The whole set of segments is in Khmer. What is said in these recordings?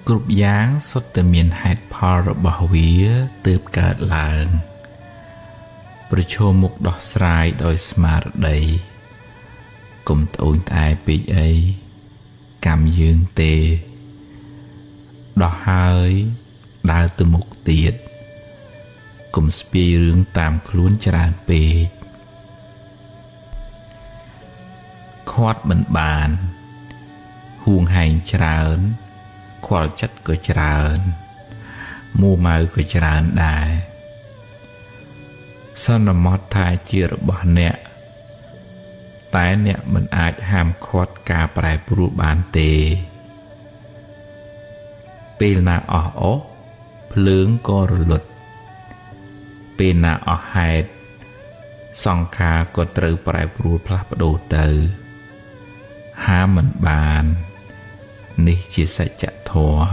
គ្រប់យ៉ាងសុទ្ធតែមានហេតុផលរបស់វាទើបកើតឡើងប្រឈមមុខដោះស្រាយដោយស្មារតីកុំត្អូញត្អែពេកអីកម្មយើងទេដោះហើយដើរទៅមុខទៀតកុំស្ពាយរឿងតាមខ្លួនច្រើនពេកខាត់មិនបានហួងហែងច្រើនខ្វល់ចិត្តក៏ច្រើនមួម៉ៅក៏ច្រើនដែរសន្មតថាជារបស់អ្នកតែអ្នកមិនអាចហាមឃាត់ការប្រែប្រួលបានទេពេលណាអស់អស់ភ្លើងក៏រលត់ពេលណាអស់ហេតុសង្ខារក៏ត្រូវប្រែប្រួលផ្លាស់ប្ដូរទៅហាមមិនបាននេះជាសច្ចធម៌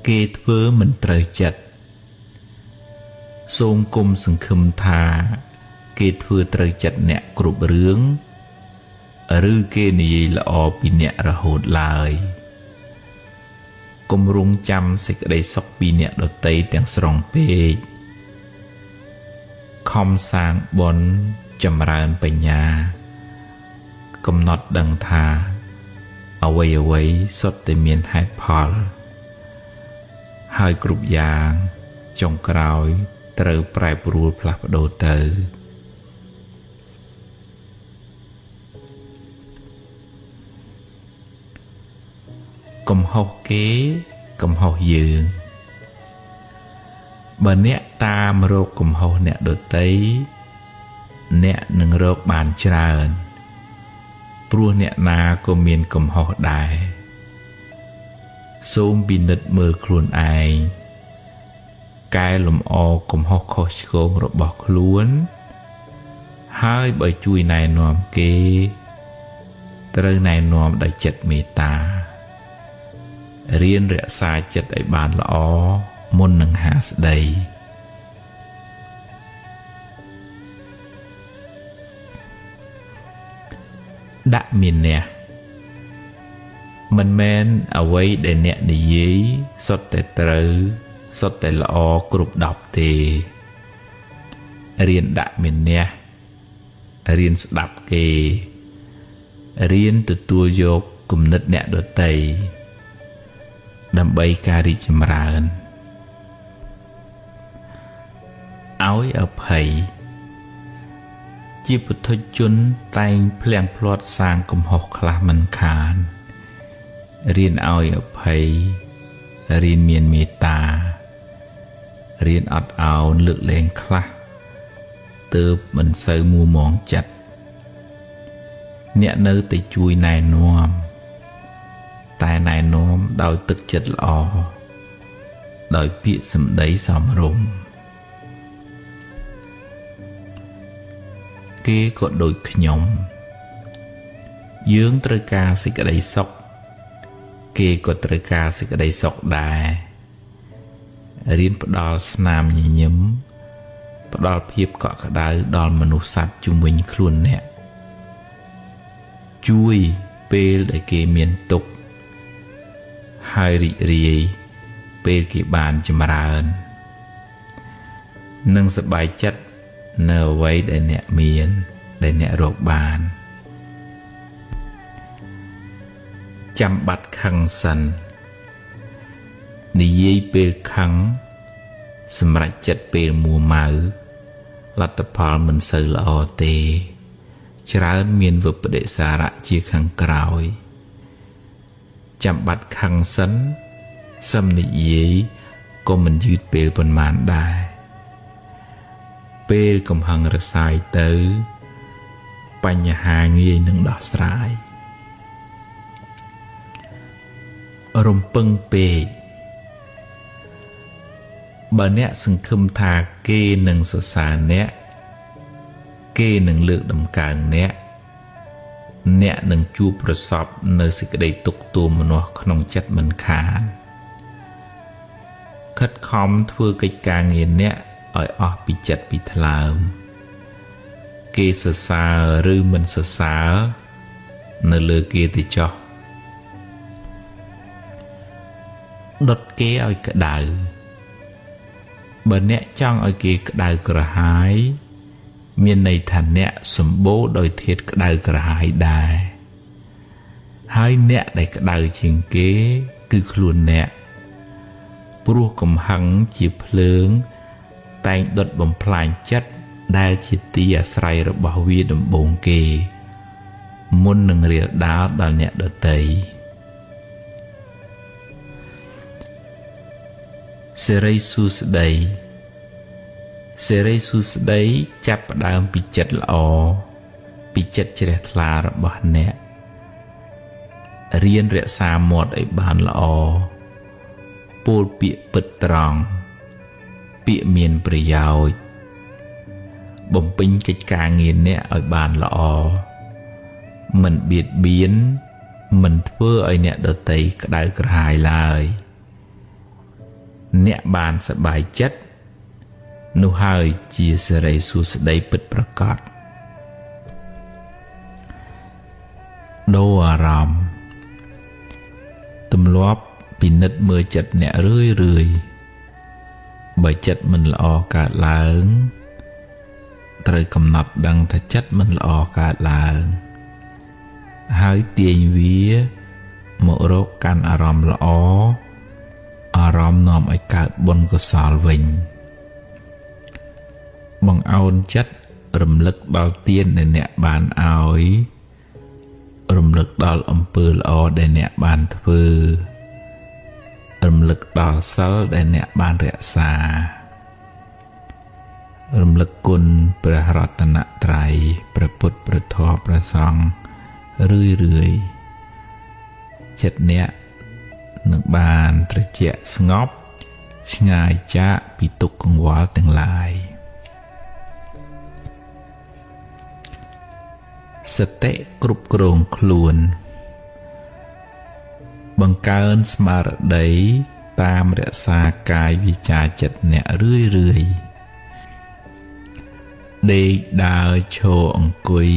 គេធ្វើមិនត្រូវចិត្តសូមគុំសង្ឃឹមថាគេធ្វើត្រូវចិត្តអ្នកគ្រប់រឿងឬគេនិយាយល្អពីអ្នករហូតឡើយគំរងចាំសេចក្តីសុខពីអ្នកដទៃទាំងស្រុងពេកខំសាងបុណ្យចម្រើនបញ្ញាកំណត់ដឹងថាអ្វីៗសុទ្ធតែមានហេតុផលហើយគ្រប់យ៉ាងចុងក្រោយត្រូវប្រែប្រួលផ្លាស់ប្ដូរទៅកំហុសគេកំហុសយើងបើអ្នកតាមរកកំហុសអ្នកដទៃអ្នកនឹងរកបានច្រើនព្រោះអ្នកណាក៏មានកំហុសដែរសូមពិនិត្យមើលខ្លួនឯងកែលម្អកំហុសខុសឆ្គងរបស់ខ្លួនហើយបើជួយណែនាំគេត្រូវណែនាំដោយចិត្តមេត្តារៀនរក្សាចិត្តឲ្យបានល្អមុននឹងហាស្ដីដាក់មានអ្នកមិនមែនអ្វីដែលអ្នកនិយាយសុទ្ធតែត្រូវសុទ្ធតែល្អគ្រប់10ទេរៀនដាក់មានអ្នករៀនស្ដាប់គេរៀនទទួលយកគំនិតអ្នកដទៃដើម្បីការរីកចម្រើនឲ្យអភ័យជាពុទ្ធជនតែងភ្លៀងភ្លាត់សាងកំហុសខ្លះមិនខានរៀនឲ្យអភ័យរៀនមានមេត្តារៀនអត់ឱនលើកលែងខ្លះទើបមិនសូវមួម៉ងចិត្តអ្នកនៅតែជួយណែនាំតែណែនាំដោយទឹកចិត្តល្អដោយពាក្យសម្ដីសមរម្យគេក៏ដូចខ្ញុំយើងត្រូវការសេចក្តីសុខគេក៏ត្រូវការសេចក្តីសុខដែររៀនផ្ដល់ស្នាមញញឹមផ្ដល់ភាពកក់ក្ដៅដល់មនុស្សសត្វជុំវិញខ្លួនអ្នកជួយពេលដែលគេមានទុក្ខហើយរីករាយពេលគេបានចម្រើននិងសប្បាយចិត្តនៅអ្វីដែលអ្នកមានដែលអ្នករកបានចាំបាត់ខឹងសិននិយាយពេលខឹងសម្រេចចិត្តពេលមួម៉ៅលទ្ធផលមិនសូវល្អទេច្រើនមានវិបដិសារៈជាខាងក្រោយចាំបាត់ខឹងសិនសឹមនិយាយក៏មិនយឺតពេលប៉ុន្មានដែរពេលកំហឹងរសាយទៅបញ្ហាងាយនឹងដោះស្រាយរំពឹងពេកបើអ្នកសង្ឃឹមថាគេនឹងសរសើរអ្នកគេនឹងលើកតម្កើងអ្នកអ្នកនឹងជួបប្រសពនៅសេចក្តីទុក្ខទោមនស្សក្នុងចិត្តមិនខានខិតខំធ្វើកិច្ចការងារអ្នកឲ្យអស់ពីចិត្តពីថ្លើម គេសរសើរឬមិនសរសើរនៅលើគេទៅចោះដុតគេឲ្យក្តៅបើអ្នកចង់ឲ្យគេក្តៅក្រហាយមានន័យថាអ្នកសម្បូរដោយធាតុក្តៅក្រហាយដែរហើយអ្នកដែលក្តៅជាងគេគឺខ្លួនអ្នកព្រោះកំហឹងជាភ្លើងតែងដុតបំផ្លាញចិត្តដែលជាទីអាស្រ័យរបស់វាដំបូងគេមុននឹងរាលដាលដល់អ្នកដទៃសេរីសួស្តីសេរីសួស្តីចាប់ផ្ដើមពីចិត្តល្អពីចិត្តជ្រះថ្លារបស់អ្នករៀនរក្សាមាត់ឲ្យបានល្អពោលពាក្យពិតត្រង់ពាក្យមានប្រយោជន៍បំពេញកិច្ចការងារអ្នកឲ្យបានល្អមិនបៀតបៀនមិនធ្វើឲ្យអ្នកដទៃក្តៅក្រហាយឡើយអ្នកបានសប្បាយចិត្តនោះហើយជាសិរីសួស្តីពិតប្រាកដដូរអារម្មណ៍ទម្លាប់ពិនិត្យមើលចិត្តអ្នករឿយរឿយបើចិត្តមិនល្អកើតឡើងត្រូវកំណត់ដឹងថាចិត្តមិនល្អកើតឡើងហើយទាញវាមករកកាន់អារម្មណ៍ល្អអារម្មណ៍នាំឲ្យកើតបុណ្យកុសលវិញបង្អោនចិត្តរំលឹកដល់ទានដែលអ្នកបានឲ្យរំលឹកដល់អំពើល្អដែលអ្នកបានធ្វើរំលឹកដល់សិលដែលអ្នកបានរក្សារំលឹកគុណព្រះរតនត្រ័យព្រះពុទ្ធព្រះធម៌ព្រះសង្ឃរឿយរឿយចិត្តអ្នកនឹងបានត្រជាក់ស្ងប់ឆ្ងាយចាកពីទុក្ខកង្វល់ទាំងឡាយសតិគ្រប់គ្រងខ្លួនបង្កើនស្មារតីតាមរក្សាកាយវាចាចិត្តអ្នករឿយរឿយដេកដើរឈរអង្គុយ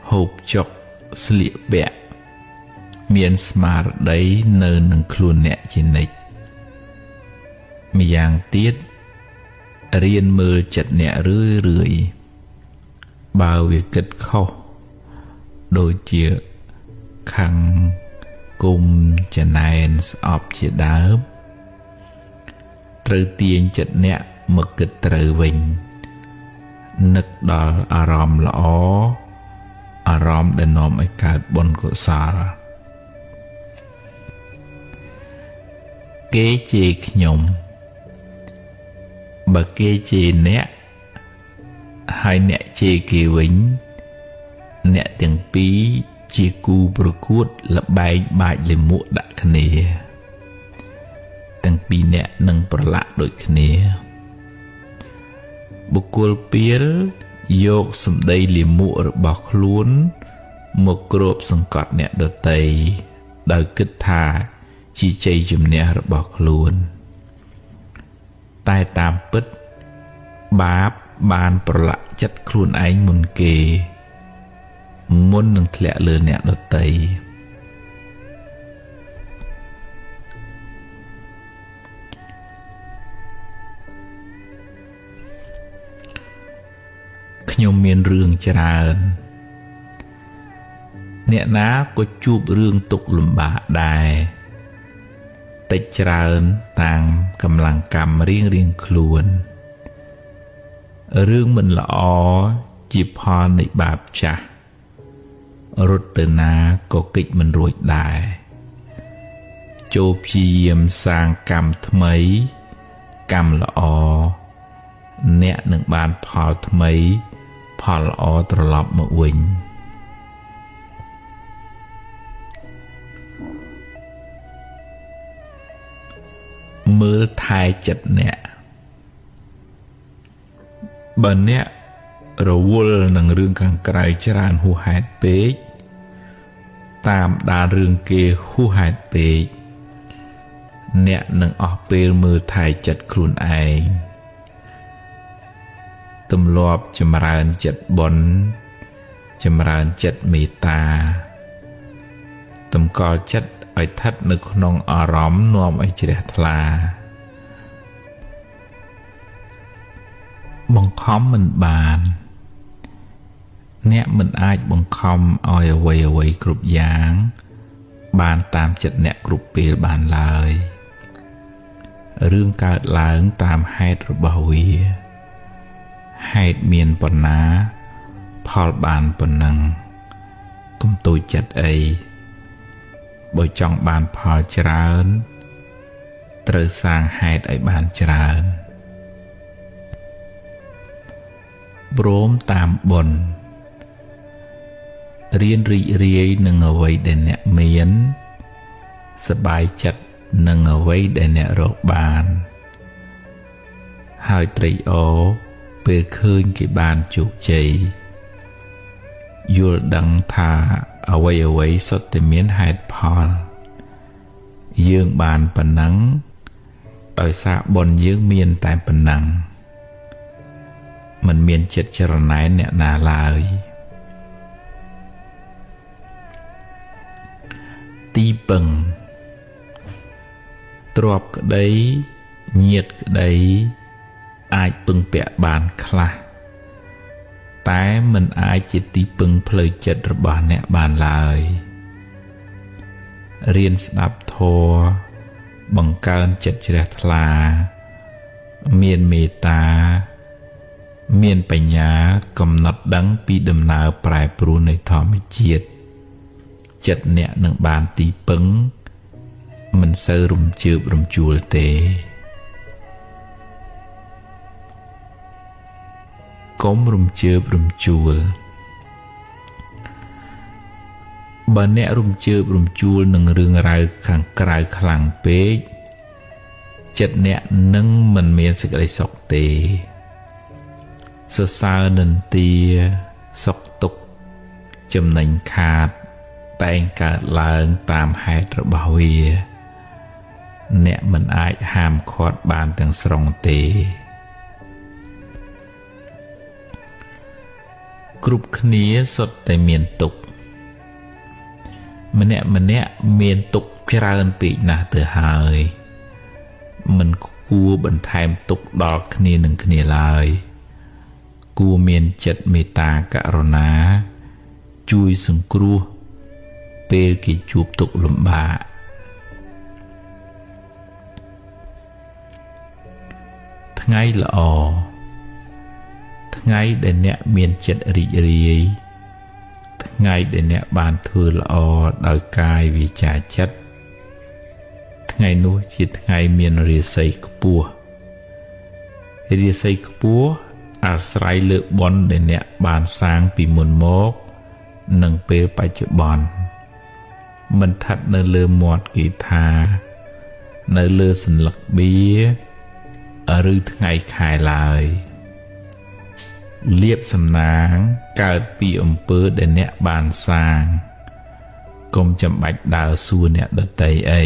ហូបចុកស្លៀកពាក់មានស្មារតីនៅនឹងខ្លួនអ្នកជានិច្ចម្យ៉ាងទៀតរៀនមើលចិត្តអ្នករឿយរឿយបើវាគិតខុសដូចជាខឹងគុំចំណែនស្អប់ជាដើមត្រូវទាញចិត្តអ្នកមកគិតត្រូវវិញនឹកដល់អារម្មណ៍ល្អអារម្មណ៍ដែលនាំឲ្យកើតបុណ្យកុសលគេជេរខ្ញុំបើគេជេរអ្នកហើយអ្នកជេរគេវិញអ្នកទាំងពីរជាគូប្រកួតល្បែងបាចលាមកដាក់គ្នាទាំងពីរអ្នកនឹងប្រឡាក់ដូចគ្នាបុគ្គលពាលយកសម្ដីលាមករបស់ខ្លួនមកគ្របសង្កត់អ្នកដទៃដោយគិតថាជាជ័យជំនះរបស់ខ្លួនតែតាមពិតបាបបានប្រឡាក់ចិត្តខ្លួនឯងមុនគេមុននឹងធ្លាក់លើអ្នកដទៃខ្ញុំមានរឿងច្រើនអ្នកណាក៏ជួបរឿងទុក្ខលំបាកដែរតិចច្រើនតាមកម្លាំងកម្មរៀងរៀងខ្លួនរឿងមិនល្អជាផលនៃបាបចាស់រត់ទៅណាក៏គេចមិនរួចដែរចូលព្យាយាមសាងកម្មថ្មីកម្មល្អអ្នកនឹងបានផលថ្មីផលល្អត្រឡប់មកវិញមើលថែចិត្តអ្នកបើអ្នករវល់នឹងរឿងខាងក្រៅច្រើនហួសហេតុពេកតាមដានរឿងគេហួសហេតុពេកអ្នកនឹងអស់ពេលមើលថែចិត្តខ្លួនឯង ទម្លាប់ចម្រើនចិត្តបុណ្យចម្រើនចិត្តមេត្តាតម្កល់ចិត្តឲ្យស្ថិតនៅក្នុងអារម្មណ៍នាំឲ្យជ្រះថ្លាបង្ខំមិនបានអ្នកមិនអាចបង្ខំឲ្យអ្វីៗគ្រប់យ៉ាងបានតាមចិត្តអ្នកគ្រប់ពេលបានឡើយរឿងកើតឡើងតាមហេតុរបស់វាហេតុមានប៉ុណ្ណាផលបានប៉ុណ្ណឹងកុំតូចចិត្តអីបើចង់បានផលច្រើនត្រូវសាងហេតុឲ្យបានច្រើនព្រមតាមបុណ្យរៀនរីករាយនឹងអ្វីដែលអ្នកមានសប្បាយចិត្តនឹងអ្វីដែលអ្នករកបានហើយត្រេកអរពេលឃើញគេបានជោគជ័យយល់ដឹងថាអ្វីៗសុទ្ធតែមានហេតុផលយើងបានប៉ុណ្ណឹងដោយសារបុណ្យយើងមានតែប៉ុណ្ណឹងមិនមានចិត្តច្រណែនអ្នកណាឡើយទីពឹងទ្រព្យក្តីញាតិក្តីអាចពឹងពាក់បានខ្លះតែមិនអាចជាទីពឹងផ្លូវចិត្តរបស់អ្នកបានឡើយរៀនស្ដាប់ធម៌បង្កើនចិត្តជ្រះថ្លាមានមេត្តាមានបញ្ញាកំណត់ដឹងពីដំណើរប្រែប្រួលនៃធម្មជាតិចិត្តអ្នកនឹងបានទីពឹងមិនសូវរំជើបរំជួលទេកុំរំជើបរំជួលបើអ្នករំជើបរំជួលនឹងរឿងរ៉ាវខាងក្រៅខ្លាំងពេកចិត្តអ្នកនឹងមិនមានសេចក្តីសុខទេសរសើរនិន្ទាសុខទុក្ខចំណេញខាតតែងកើតឡើងតាមហេតុរបស់វាអ្នកមិនអាចហាមឃាត់បានទាំងស្រុងទេគ្រប់គ្នាសុទ្ធតែមានទុក្ខម្នាក់ម្នាក់មានទុក្ខច្រើនពេកណាស់ទៅហើយមិនគួរបន្ថែមទុក្ខដល់គ្នានឹងគ្នាឡើយគួរមានចិត្តមេត្តាករុណាជួយសង្គ្រោះពេលគេជួបទុក្ខលំបាកថ្ងៃល្អថ្ងៃដែលអ្នកមានចិត្តរីករាយថ្ងៃដែលអ្នកបានធ្វើល្អដោយកាយវាចាចិត្តថ្ងៃនោះជាថ្ងៃមានរាសីខ្ពស់រាសីខ្ពស់អាស្រ័យលើបុណ្យដែលអ្នកបានសាងពីមុនមកនិងពេលបច្ចុប្បន្នមិនស្ថិតនៅលើមាត់គេថានៅលើសន្លឹកបៀឬថ្ងៃខែឡើយលៀបសំណាងកើតពីអំពើដែលអ្នកបានសាងកុំចាំបាច់ដើរសួរអ្នកដទៃអី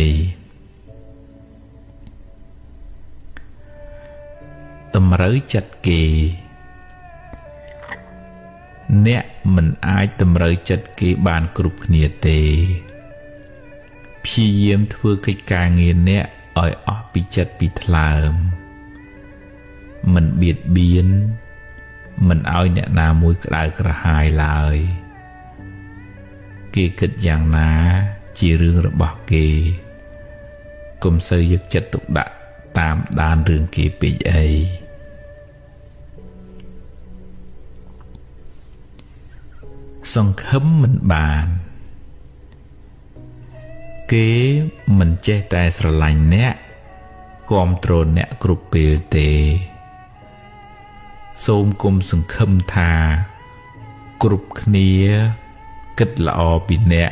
តម្រូវចិត្តគេអ្នកមិនអាចតម្រូវចិត្តគេបានគ្រប់គ្នាទេព្យាយាមធ្វើកិច្ចការងារអ្នកឲ្យអស់ពីចិត្តពីថ្លើមមិនបៀតបៀនមិនឲ្យអ្នកណាមួយក្តៅក្រហាយឡើយគេគិតយ៉ាងណាជារឿងរបស់គេកុំសូវយកចិត្តទុកដាក់តាមដានរឿងគេពេកអីសង្ឃឹមមិនបានគេមិនចេះតែស្រឡាញ់អ្នកគាំទ្រអ្នកគ្រប់ពេលទេសូមគុំសង្ឃឹមថាគ្រប់គ្នាគិតល្អពីអ្នក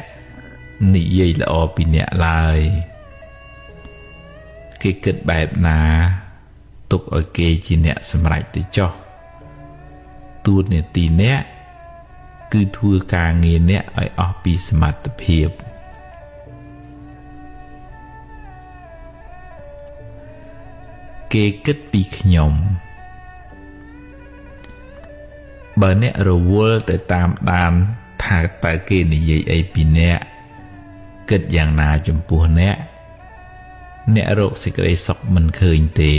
និយាយល្អពីអ្នកឡើយគេគិតបែបណាទុកឲ្យគេជាអ្នកសម្រេចទៅចុះតួនាទីអ្នកគឺធ្វើការងារអ្នកឲ្យអស់ពីសមត្ថភាពគេគិតពីខ្ញុំ បើអ្នករវល់ទៅតាមដានថាតើគេនិយាយអីពីអ្នកគិតយ៉ាងណាចំពោះអ្នកអ្នករកសេចក្តីសុខមិនឃើញទេ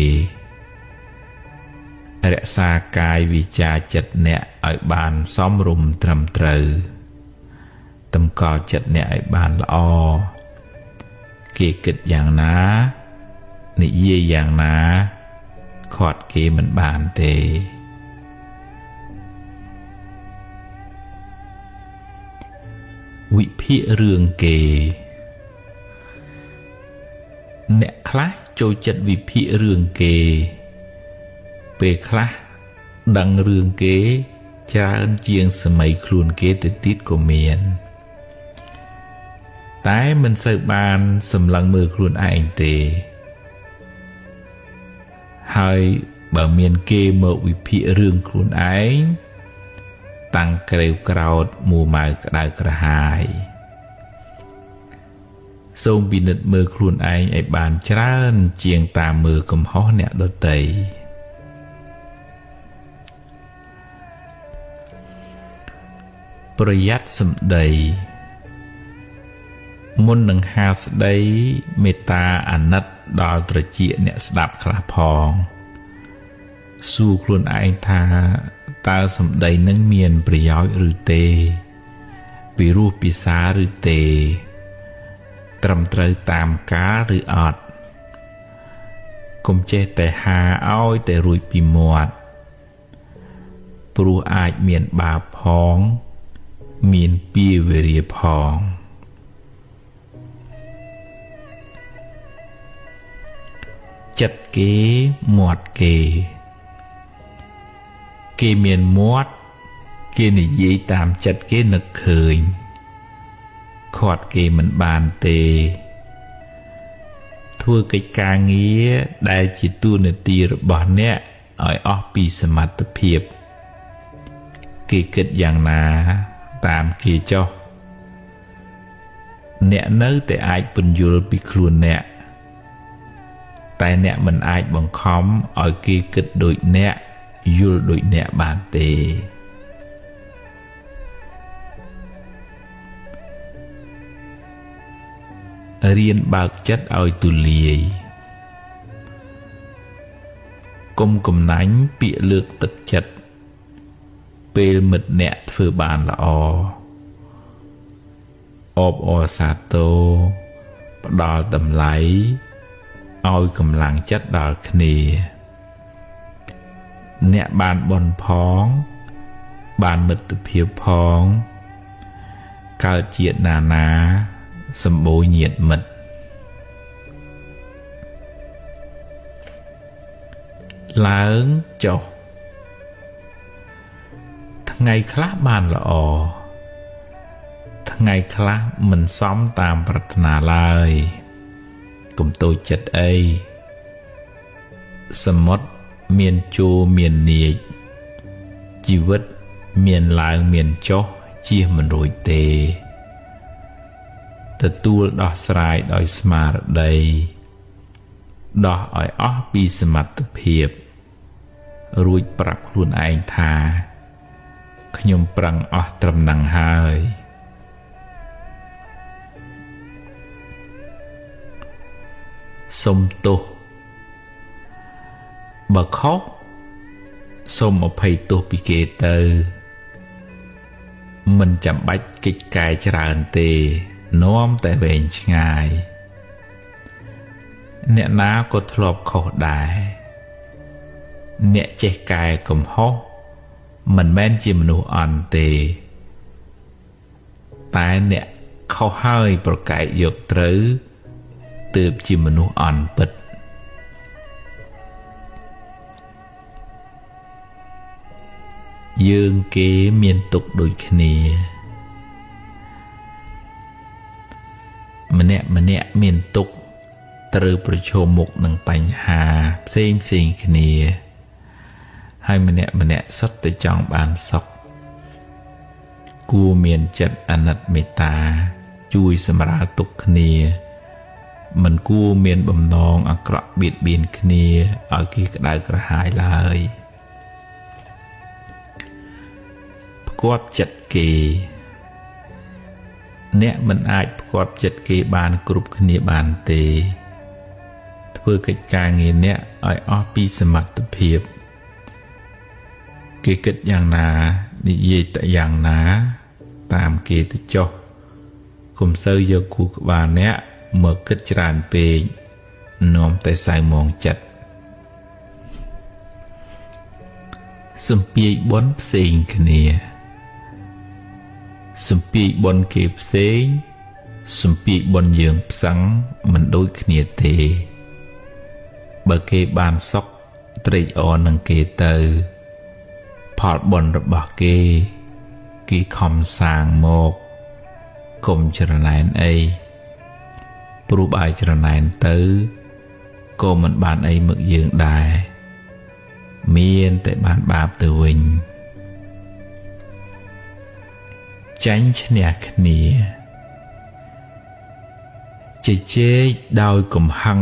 រក្សាកាយវាចាចិត្តអ្នកឲ្យបានសមរម្យត្រឹមត្រូវតម្កល់ចិត្តអ្នកឲ្យបានល្អគេគិតយ៉ាងណានិយាយយ៉ាងណាខាត់គេមិនបានទេវិភាគរឿងគេអ្នកខ្លះចូលចិត្តវិភាគរឿងគេពេលខ្លះដឹងរឿងគេច្រើនជាងសម័យខ្លួនគេទៅទៀតក៏មានតែមិនសូវបានសម្លឹងមើលខ្លួនឯងទេហើយបើមានគេមកវិភាគរឿងខ្លួនឯងតាំងក្រេវក្រោធមួម៉ៅក្តៅក្រហាយសូមពិនិត្យមើលខ្លួនឯងឲ្យបានច្រើនជាងតាមមើលកំហុសអ្នកដទៃប្រយ័ត្នសម្ដីមុននឹងហាស្ដីមេត្តាអាណិតដល់ត្រចៀកអ្នកស្ដាប់ខ្លះផងសួរខ្លួនឯងថាតើសម្ដីនឹងមានប្រយោជន៍ឬទេពីរោះពិសាឬទេត្រឹមត្រូវតាមកាលឬអត់កុំចេះតែហាឲ្យតែរួចពីមាត់ព្រោះអាចមានបាបផងមានពាវេរាផងចិត្តគេមាត់គេគេមានមាត់គេនិយាយតាមចិត្តគេនឹកឃើញខាត់គេមិនបានទេធ្វើកិច្ចការងារដែលជាតួនាទីរបស់អ្នកឲ្យអស់ពីសមត្ថភាពគេគិតយ៉ាងណាតាមគេចុះអ្នកនៅតែអាចពន្យល់ពីខ្លួនអ្នកតែអ្នកមិនអាចបង្ខំឲ្យគេគិតដូចអ្នកយល់ដូចអ្នកបានទេរៀនបើកចិត្តឲ្យទូលាយកុំកំណាញ់ពាក្យលើកទឹកចិត្តពេលមិត្តអ្នកធ្វើបានល្អអបអរសាទរផ្ដល់តម្លៃឲ្យកម្លាំងចិត្តដល់គ្នាអ្នកបានបុណ្យផងបានមិត្តភាពផងកើតជាតិណានាសម្បូរញាតិមិត្តឡើងចុះថ្ងៃខ្លះបានល្អថ្ងៃខ្លះមិនសមតាមប្រាថ្នាឡើយកុំតូចចិត្តអីសមុទ្រមានជោរមាននាចជីវិតមានឡើងមានចុះជៀសមិនរួចទេទទួលដោះស្រាយដោយស្មារតីដោះឲ្យអស់ពីសមត្ថភាពរួចប្រាប់ខ្លួនឯងថាខ្ញុំប្រឹងអស់ត្រឹមនឹងហើយសូមទោសបើខុសសូមអភ័យទោសពីគេទៅមិនចាំបាច់កិច្ចកែច្រើនទេនាំតែវែងឆ្ងាយអ្នកណាក៏ធ្លាប់ខុសដែរអ្នកចេះកែកំហុសមិនមែនជាមនុស្សអន់ទេតែអ្នកខុសហើយប្រកែកយកត្រូវទើបជាមនុស្សអន់ពិតយើងគេមានទុក្ខដូចគ្នាម្នាក់ម្នាក់មានទុក្ខត្រូវប្រឈមមុខនឹងបញ្ហាផ្សេងផ្សេងគ្នាហើយម្នាក់ម្នាក់សុទ្ធតែចង់បានសុខគួរមានចិត្តអាណិតមេត្តាជួយសម្រាលទុក្ខគ្នាមិនគួរមានបំណងអាក្រក់បៀតបៀនគ្នាឲ្យគេក្តៅក្រហាយឡើយ គាប់ចិត្តគេអ្នកមិនអាចផ្គាប់ចិត្តគេបានគ្រប់គ្នាបានទេធ្វើកិច្ចការងារអ្នកឲ្យអស់ពីសមត្ថភាពគេគិតយ៉ាងណានិយាយតែយ៉ាងណាតាមគេទៅចុះកុំសូវយកគូក្បាលអ្នកមកគិតច្រើនពេកនាំតែសៅមងចិត្តសំពាយបុណ្យផ្សេងគ្នាសំពាយបុណ្យគេផ្សេងសំពាយបុណ្យយើងផ្សឹងមិនដូចគ្នាទេបើគេបានសុខត្រេកអរនឹងគេទៅផលបុណ្យរបស់គេគេខំសាងមកកុំច្រណែនអីព្រោះបើច្រណែនទៅក៏មិនបានអីមកយើងដែរមានតែបានបាបទៅវិញចាញ់ឈ្នះគ្នាជជែកដោយកំហឹង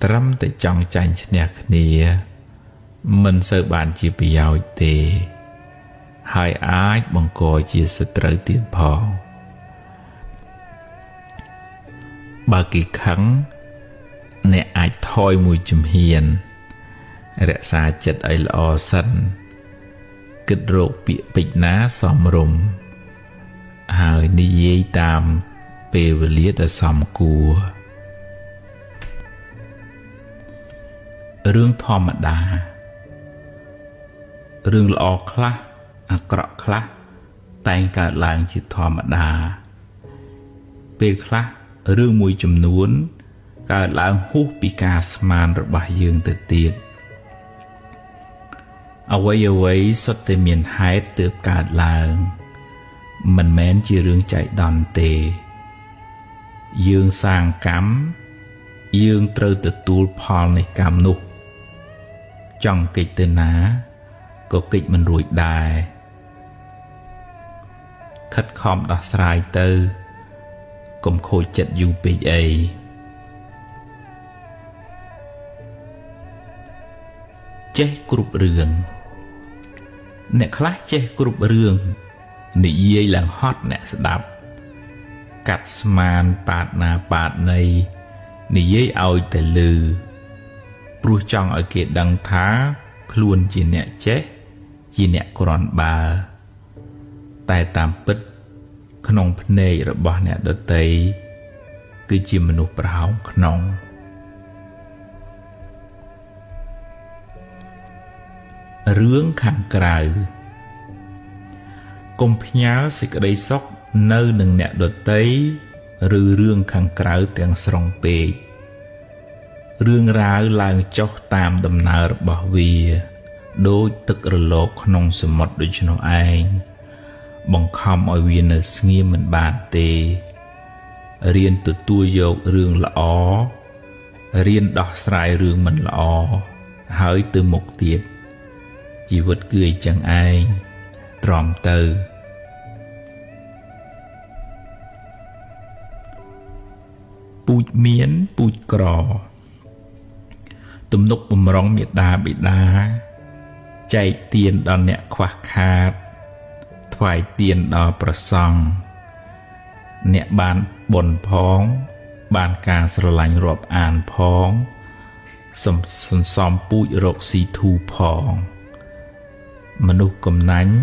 ត្រឹមតែចង់ចាញ់ឈ្នះគ្នាមិនសូវបានជាប្រយោជន៍ទេហើយអាចបង្កជាសត្រូវទៀតផងបើគេខឹងអ្នកអាចថយមួយជំហានរក្សាចិត្តឲ្យល្អសិនគិតរកពាក្យពេចន៍ណាសមរម្យហើយនិយាយតាមពេលវេលាដែលសមគួររឿងធម្មតារឿងល្អខ្លះអាក្រក់ខ្លះតែងកើតឡើងជាធម្មតាពេលខ្លះរឿងមួយចំនួនកើតឡើងហួសពីការស្មានរបស់យើងទៅទៀតអ្វីៗសុទ្ធតែមានហេតុទើបកើតឡើងមិនមែនជារឿងចៃដន្យទេយើងសាងកម្មយើងត្រូវទទួលផលនៃកម្មនោះចង់គេចទៅណាក៏គេចមិនរួចដែរខិតខំដោះស្រាយទៅកុំខូចចិត្តយូរពេកអីចេះគ្រប់រឿងអ្នកខ្លះចេះគ្រប់រឿងនិយាយឡើងហត់អ្នកស្ដាប់កាត់ស្មានប៉ាតណាប៉ាតណីនិយាយឲ្យតែលឺព្រោះចង់ឲ្យគេដឹងថាខ្លួនជាអ្នកចេះជាអ្នកគ្រាន់បើតែតាមពិតក្នុងភ្នែករបស់អ្នកដទៃគឺជាមនុស្សប្រហោងក្នុងរឿងខាងក្រៅកុំផ្ញើសេចក្តីសុខនៅនឹងអ្នកដទៃឬរឿងខាងក្រៅទាំងស្រុងពេករឿងរ៉ាវឡើងចុះតាមដំណើររបស់វាដូចទឹករលកក្នុងសមុទ្រដូច្នោះឯងបង្ខំឲ្យវានៅស្ងៀមមិនបានទេរៀនទទួលយករឿងល្អរៀនដោះស្រាយរឿងមិនល្អហើយទៅមុខទៀតជីវិតគឺអញ្ចឹងឯងទ្រាំទៅពូជមានពូជក្រទំនុកបំរុងមេដាបិតាចែកទានដល់អ្នកខ្វះខាតថ្វាយទានដល់ព្រះសង្ឃអ្នកបានបុណ្យផងបានការស្រឡាញ់រាប់អានផងសន្សំពូជរកស៊ីធូផងមនុស្សកំណាញ់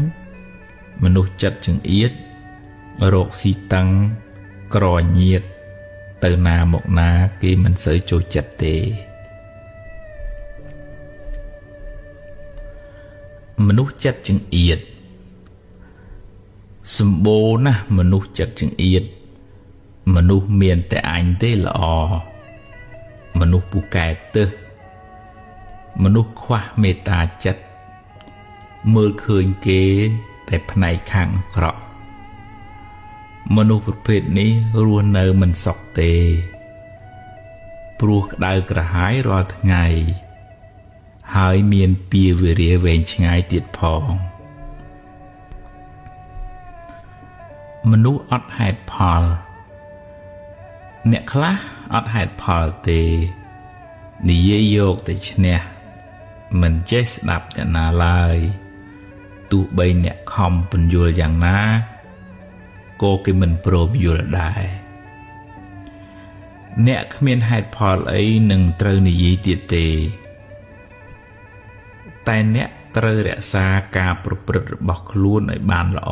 មនុស្សចិត្តចង្អៀតរកស៊ីតឹងក្រញៀតទៅណាមកណាគេមិនសូវចូលចិត្តទេមនុស្សចិត្តចង្អៀតសម្បូរណាស់មនុស្សចិត្តចង្អៀតមនុស្សមានតែអញទេល្អមនុស្សពូកែទឹះមនុស្សខ្វះមេត្តាចិត្តមើលឃើញគេតែផ្នែកខាងអាក្រក់មនុស្សប្រភេទនេះរស់នៅមិនសុខទេព្រោះក្តៅក្រហាយរាល់ថ្ងៃហើយមានពៀវេរាវែងឆ្ងាយទៀតផងមនុស្សអត់ហេតុផលអ្នកខ្លះអត់ហេតុផលទេនិយាយយកតែឈ្នះមិនចេះស្ដាប់អ្នកណាឡើយ ទោះបីអ្នកខំពន្យល់យ៉ាងណាក៏គេមិនព្រមយល់ដែរអ្នកគ្មានហេតុផលអីនឹងត្រូវនិយាយទៀតទេតែអ្នកត្រូវរក្សាការប្រព្រឹត្តរបស់ខ្លួនឲ្យបានល្អ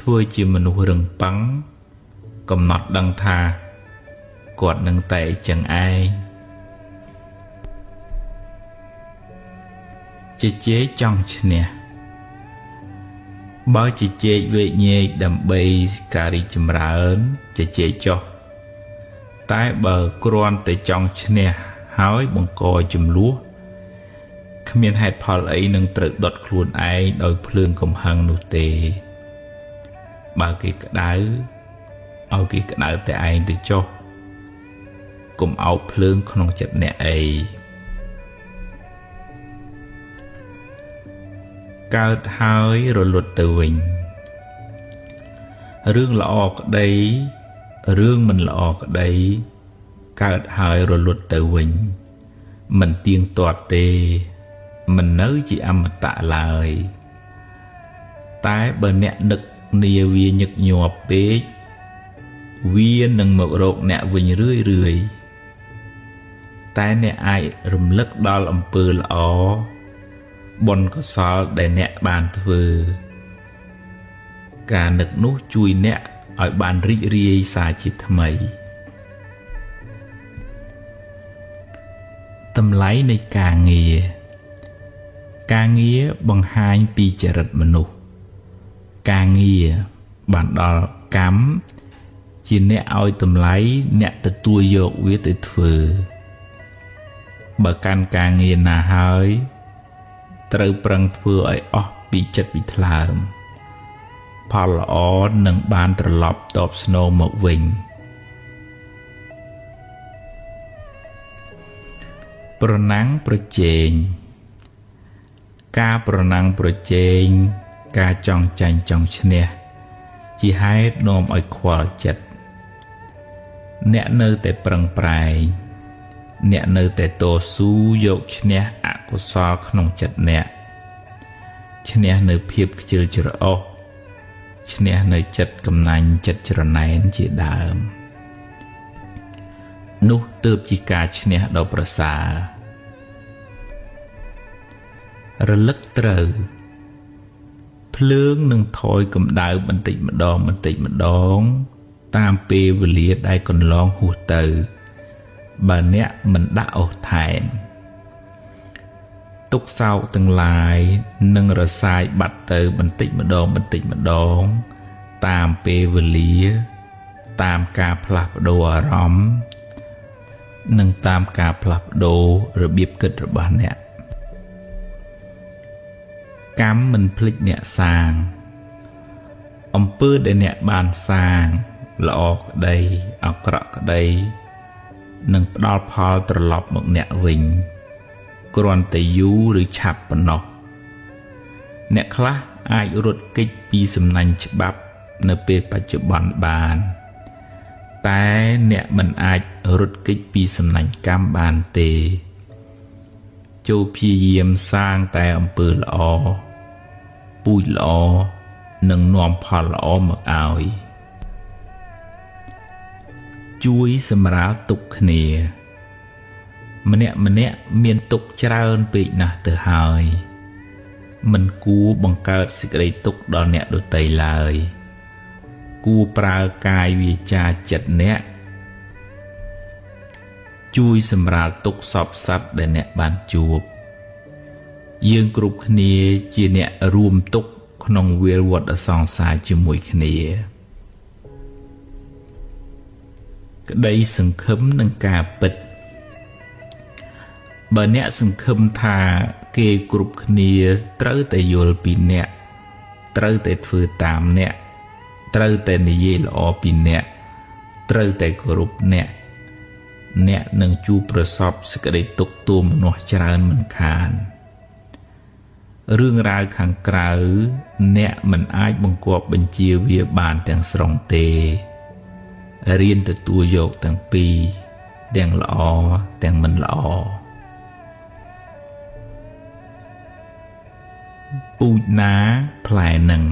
ធ្វើជាមនុស្សរឹងប៉ឹងកំណត់ដឹងថាគាត់នឹងតែចឹងឯងជជែកចង់ឈ្នះបើជជែកវែកញែកដើម្បីការរីកចម្រើនជជែកចុះតែបើគ្រាន់តែចង់ឈ្នះហើយបង្កចំនួនគ្មានហេតុផលអីនឹងត្រូវដុតខ្លួនឯងដោយភ្លើងកំហឹងនោះទេបើគេក្តៅឲ្យគេក្តៅតែឯងទៅចុះកុំអោបភ្លើងក្នុងចិត្តអ្នកអីកើតហើយរលត់ទៅវិញរឿងល្អក្តីរឿងមិនល្អក្តីកើតហើយរលត់ទៅវិញមិនទៀងទាត់ទេមិននៅជាអមតៈឡើយតែបើអ្នកនឹកនាវាញឹកញាប់ពេកវានឹងមករកអ្នកវិញរឿយរឿយតែអ្នកអាចរំលឹកដល់អំពើល្អបុណ្យកុសលដែលអ្នកបានធ្វើការនឹកនោះជួយអ្នកឲ្យបានរីករាយសាជាថ្មីតម្លៃនៃការងារការងារបង្ហាញពីចរិតមនុស្សការងារបានដល់កម្មជាអ្នកឲ្យតម្លៃអ្នកទទួលយកវាទៅធ្វើបើកាន់ការងារណាហើយត្រូវប្រឹងធ្វើឲ្យអស់ពីចិត្តពីថ្លើមផលល្អនឹងបានត្រឡប់តបស្នងមកវិញប្រណាំងប្រជែងការប្រណាំងប្រជែងការចង់ចាញ់ចង់ឈ្នះជាហេតុនាំឲ្យខ្វល់ចិត្តអ្នកនៅតែប្រឹងប្រែងអ្នកនៅតែតស៊ូយកឈ្នះអកុសលក្នុងចិត្តអ្នកឈ្នះនៅភាពខ្ជិលច្រអូសឈ្នះនៅចិត្តកំណាញ់ចិត្តច្រណែនជាដើមនោះទើបជាការឈ្នះដ៏ប្រសើររលឹកត្រូវភ្លើងនឹងថយកម្ដៅបន្តិចម្ដងបន្តិចម្ដងតាមពេលវេលាដែលកន្លងហួសទៅបើអ្នកមិនដាក់អូសថែមទុក្ខសោកទាំងឡាយនឹងរសាយបាត់ទៅបន្តិចម្ដងបន្តិចម្ដងតាមពេលវេលាតាមការផ្លាស់ប្ដូរអារម្មណ៍និងតាមការផ្លាស់ប្ដូររបៀបគិតរបស់អ្នកកម្មមិនភ្លេចអ្នកសាងអំពើដែលអ្នកបានសាងល្អក្តីអាក្រក់ក្តីនឹងផ្ដល់ផលត្រឡប់មកអ្នកវិញគ្រាន់តែយូរឬឆាប់ប៉ុណ្ណោះអ្នកខ្លះអាចរត់គេចពីសំណាញ់ច្បាប់នៅពេលបច្ចុប្បន្នបានតែអ្នកមិនអាចរត់គេចពីសំណាញ់កម្មបានទេចូលព្យាយាមសាងតែអំពើល្អពូជល្អនឹងនាំផលល្អមកឲ្យជួយសម្រាលទុក្ខគ្នាម្នាក់ម្នាក់មានទុក្ខច្រើនពេកណាស់ទៅហើយមិនគួរបង្កើតសេចក្តីទុក្ខដល់អ្នកដទៃឡើយគួរប្រើកាយវាចាចិត្តអ្នកជួយសម្រាលទុក្ខសពសត្វដែលអ្នកបានជួបយើងគ្រប់គ្នាជាអ្នករួមទុក្ខក្នុងវាលវដ្តសង្សារជាមួយគ្នាក្តីសង្ឃឹមនឹងការពិតបើអ្នកសង្ឃឹមថាគេគ្រប់គ្នាត្រូវតែយល់ពីអ្នកត្រូវតែធ្វើតាមអ្នកត្រូវតែនិយាយល្អពីអ្នកត្រូវតែគោរពអ្នកអ្នកនឹងជួបប្រសពសេចក្តីទុក្ខទោមនស្សច្រើនមិនខានរឿងរ៉ាវខាងក្រៅអ្នកមិនអាចបង្គាប់បញ្ជាវាបានទាំងស្រុងទេរៀនទទួលយកទាំងពីរទាំងល្អទាំងមិនល្អ ពូជណាផ្លែនឹង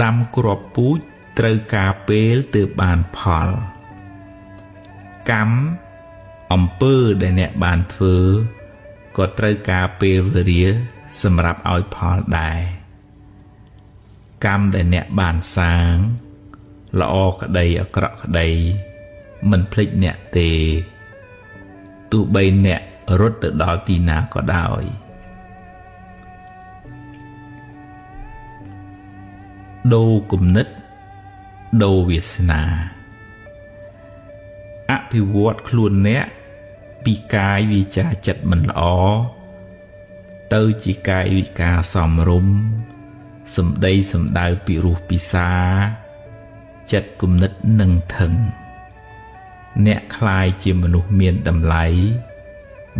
ដាំគ្រាប់ពូជត្រូវការពេលទើបបានផលកម្មអំពើដែលអ្នកបានធ្វើក៏ត្រូវការពេលវេលាសម្រាប់ឲ្យផលដែរកម្មដែលអ្នកបានសាងល្អក្តីអាក្រក់ក្តីមិនភ្លេចអ្នកទេទោះបីអ្នករត់ទៅដល់ទីណាក៏ដោយដូរគំនិតដូរវាសនាអភិវឌ្ឍខ្លួនអ្នកពីកាយវាចាចិត្តមិនល្អទៅជាកាយវិការសមរម្យសម្ដីសម្ដៅពិរោះពិសាចិត្តគំនិតនឹងថឹងអ្នកក្លាយជាមនុស្សមានតម្លៃ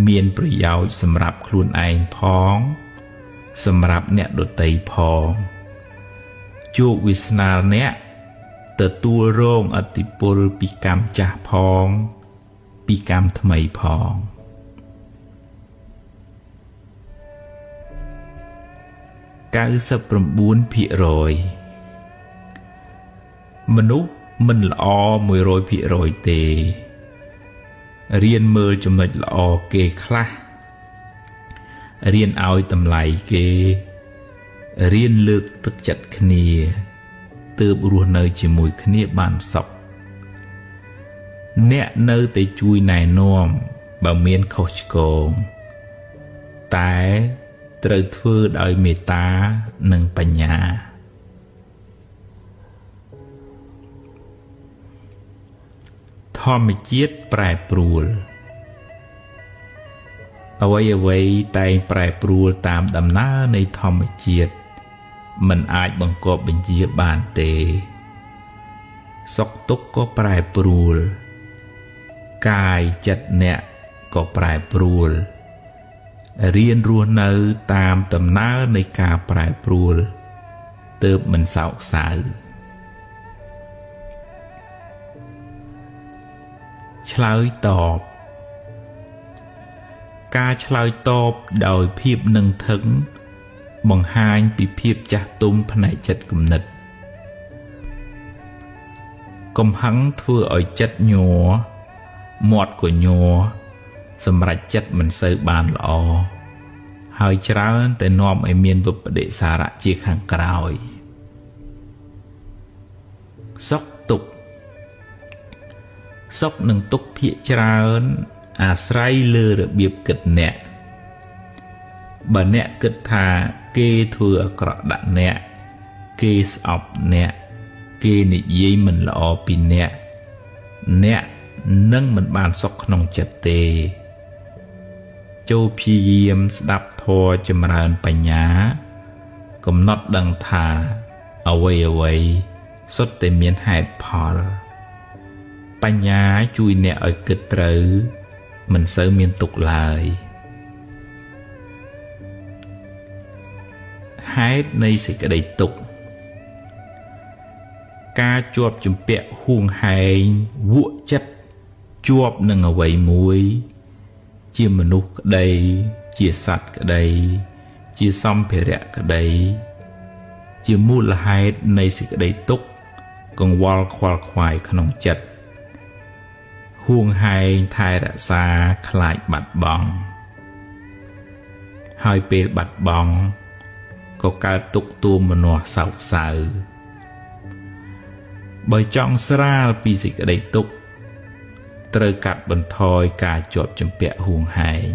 មានប្រយោជន៍សម្រាប់ខ្លួនឯងផងសម្រាប់អ្នកដទៃផងជោគវាសនាអ្នកទទួលរងឥទ្ធិពលពីកម្មចាស់ផងពីកម្មថ្មីផង 99% មនុស្សមិនល្អ 100% ទេរៀនមើលចំណុចល្អគេខ្លះរៀនឲ្យតម្លៃគេរៀនលើកទឹកចិត្តគ្នាទើបរស់នៅជាមួយគ្នាបានសុខអ្នកនៅតែជួយណែនាំបើមានខុសឆ្គងតែត្រូវធ្វើដោយមេត្តានិងបញ្ញាធម្មជាតិប្រែប្រួលអ្វីៗតែងប្រែប្រួលតាមដំណើរនៃធម្មជាតិមិនអាចបង្គាប់បញ្ជាបានទេសុខទុក្ខក៏ប្រែប្រួលកាយចិត្តអ្នកក៏ប្រែប្រួលរៀនរស់នៅតាមដំណើរនៃការប្រែប្រួលទើបមិនសោកសៅឆ្លើយតបការឆ្លើយតបដោយភាពនឹងថឹងបង្ហាញពីភាពចាស់ទុំផ្នែកចិត្តគំនិតកំហឹងធ្វើឲ្យចិត្តញ័រមាត់ក៏ញ័រសម្រេចចិត្តមិនសូវបានល្អហើយច្រើនតែនាំឲ្យមានវិបដិសារៈជាខាងក្រោយសុខទុក្ខសុខនិងទុក្ខភាគច្រើនអាស្រ័យលើរបៀបគិតអ្នកបើអ្នកគិតថាគេធ្វើអាក្រក់ដាក់អ្នកគេស្អប់អ្នកគេនិយាយមិនល្អពីអ្នកអ្នកនឹងមិនបានសុខក្នុងចិត្តទេចូលព្យាយាមស្ដាប់ធម៌ចម្រើនបញ្ញាកំណត់ដឹងថាអ្វីៗសុទ្ធតែមានហេតុផលបញ្ញាជួយអ្នកឲ្យគិតត្រូវមិនសូវមានទុក្ខឡើយហេតុនៃសេចក្តីទុក្ខការជាប់ជំពាក់ហួងហែងវក់ចិត្តជាប់នឹងអ្វីមួយជាមនុស្សក្តីជាសត្វក្តីជាសម្ភារៈក្តីជាមូលហេតុនៃសេចក្តីទុក្ខកង្វល់ខ្វល់ខ្វាយក្នុងចិត្តហួងហែងថែរក្សាខ្លាចបាត់បង់ហើយពេលបាត់បង់ក៏កើតទុក្ខទោមនស្សសោកសៅបើចង់ស្រាលពីសេចក្តីទុក្ខត្រូវកាត់បន្ថយការជាប់ជំពាក់ហួងហែង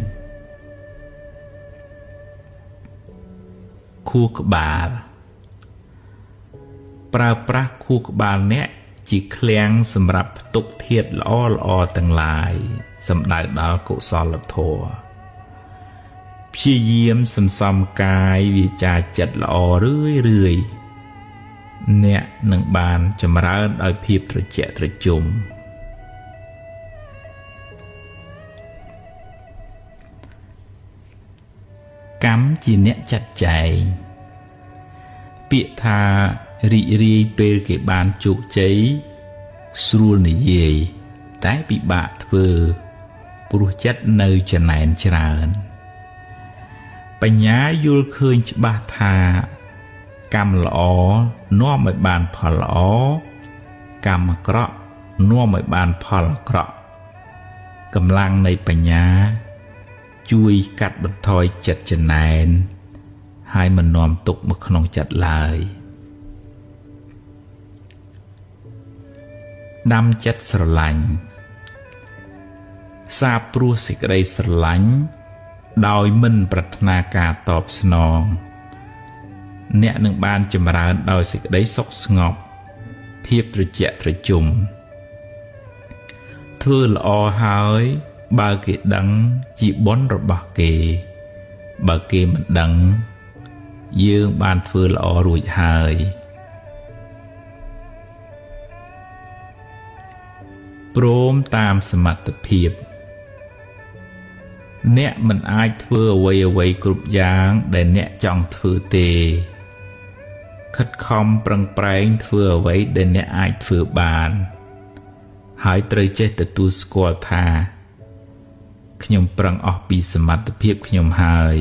ខួរក្បាលប្រើប្រាស់ខួរក្បាលអ្នកជាឃ្លាំងសម្រាប់ផ្ទុកធាតុល្អៗទាំងឡាយសម្ដៅដល់កុសលធម៌ព្យាយាមសន្សំកាយវាចាចិត្តល្អរឿយៗអ្នកនឹងបានចម្រើនដោយភាពត្រជាក់ត្រជុំកម្មជាអ្នកចាត់ចែងពាក្យថារីករាយពេលគេបានជោគជ័យស្រួលនិយាយតែពិបាកធ្វើព្រោះចិត្តនៅចំណែនច្រើន បញ្ញាយល់ឃើញច្បាស់ថាកម្មល្អនាំឲ្យបានផលល្អកម្មអាក្រក់នាំឲ្យបានផលអាក្រក់កម្លាំងនៃបញ្ញាជួយកាត់បន្ថយចិត្តចំណែនហើយមិននាំទុកមកក្នុងចិត្តឡើយដាំចិត្តស្រឡាញ់សាបព្រោះសេចក្តីស្រឡាញ់ដោយមិនប្រាថ្នាការតបស្នងអ្នកនឹងបានចម្រើនដោយសេចក្តីសុខស្ងប់ភាពត្រជាក់ត្រជុំធ្វើល្អហើយបើគេដឹងជាបុណ្យរបស់គេបើគេមិនដឹងយើងបានធ្វើល្អរួចហើយព្រមតាមសមត្ថភាពអ្នកមិនអាចធ្វើអ្វីៗគ្រប់យ៉ាងដែលអ្នកចង់ធ្វើទេខិតខំប្រឹងប្រែងធ្វើអ្វីដែលអ្នកអាចធ្វើបានហើយត្រូវចេះទទួលស្គាល់ថាខ្ញុំប្រឹងអស់ពីសមត្ថភាពខ្ញុំហើយ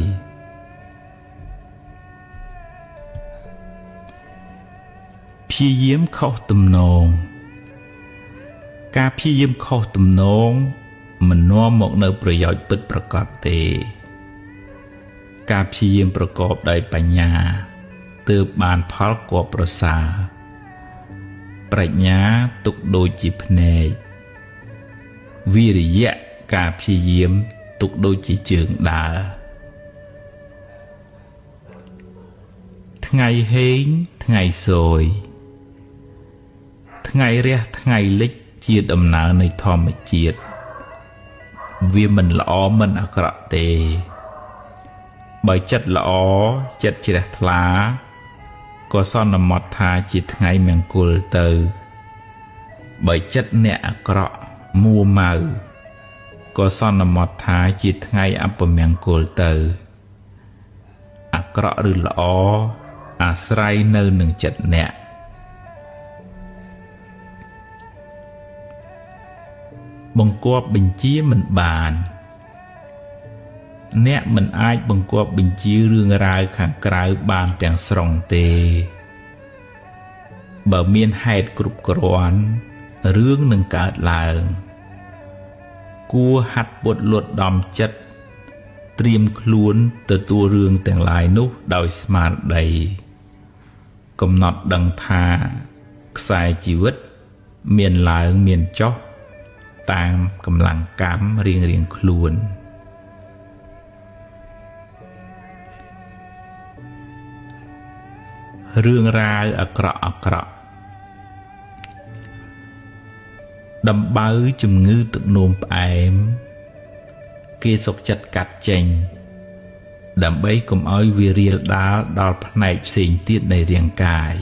ព្យាយាមខុសទំនងការព្យាយាមខុសទំនងមិននាំមកនូវប្រយោជន៍ពិតប្រាកដទេការព្យាយាមប្រកបដោយបញ្ញាទើបបានផលគួរប្រសើរប្រាជ្ញាទុកដូចជាភ្នែកវិរិយៈការព្យាយាមទុកដូចជាជើងដើរថ្ងៃហេងថ្ងៃសយថ្ងៃរះថ្ងៃលិចជាដំណើរនៃធម្មជាតិវាមិនល្អមិនអាក្រក់ទេបើចិត្តល្អចិត្តជ្រះថ្លាក៏សន្មតថាជាថ្ងៃមង្គលទៅបើចិត្តអ្នកអាក្រក់មួម៉ៅក៏សន្មតថាជាថ្ងៃអពមង្គលទៅអាក្រក់ឬល្អអាស្រ័យនៅនឹងចិត្តអ្នកបង្គាប់បញ្ជាមិនបានអ្នកមិនអាចបង្គាប់បញ្ជារឿងរ៉ាវខាងក្រៅបានទាំងស្រុងទេបើមានហេតុគ្រប់គ្រាន់រឿងនឹងកើតឡើងគួរហាត់ពត់លត់ដំចិត្តត្រៀមខ្លួនទទួលរឿងទាំងឡាយនោះដោយស្មារតីកំណត់ដឹងថាខ្សែជីវិតមានឡើងមានចុះតាមកម្លាំងកម្មរៀងៗខ្លួនរឿងរ៉ាវអាក្រក់អាក្រក់ដំបៅជំងឺទឹកនោមផ្អែមគេសុខចិត្តកាត់ចេញដើម្បីកុំឲ្យវារាលដាលដល់ផ្នែកផ្សេងទៀតនៃរាងកាយ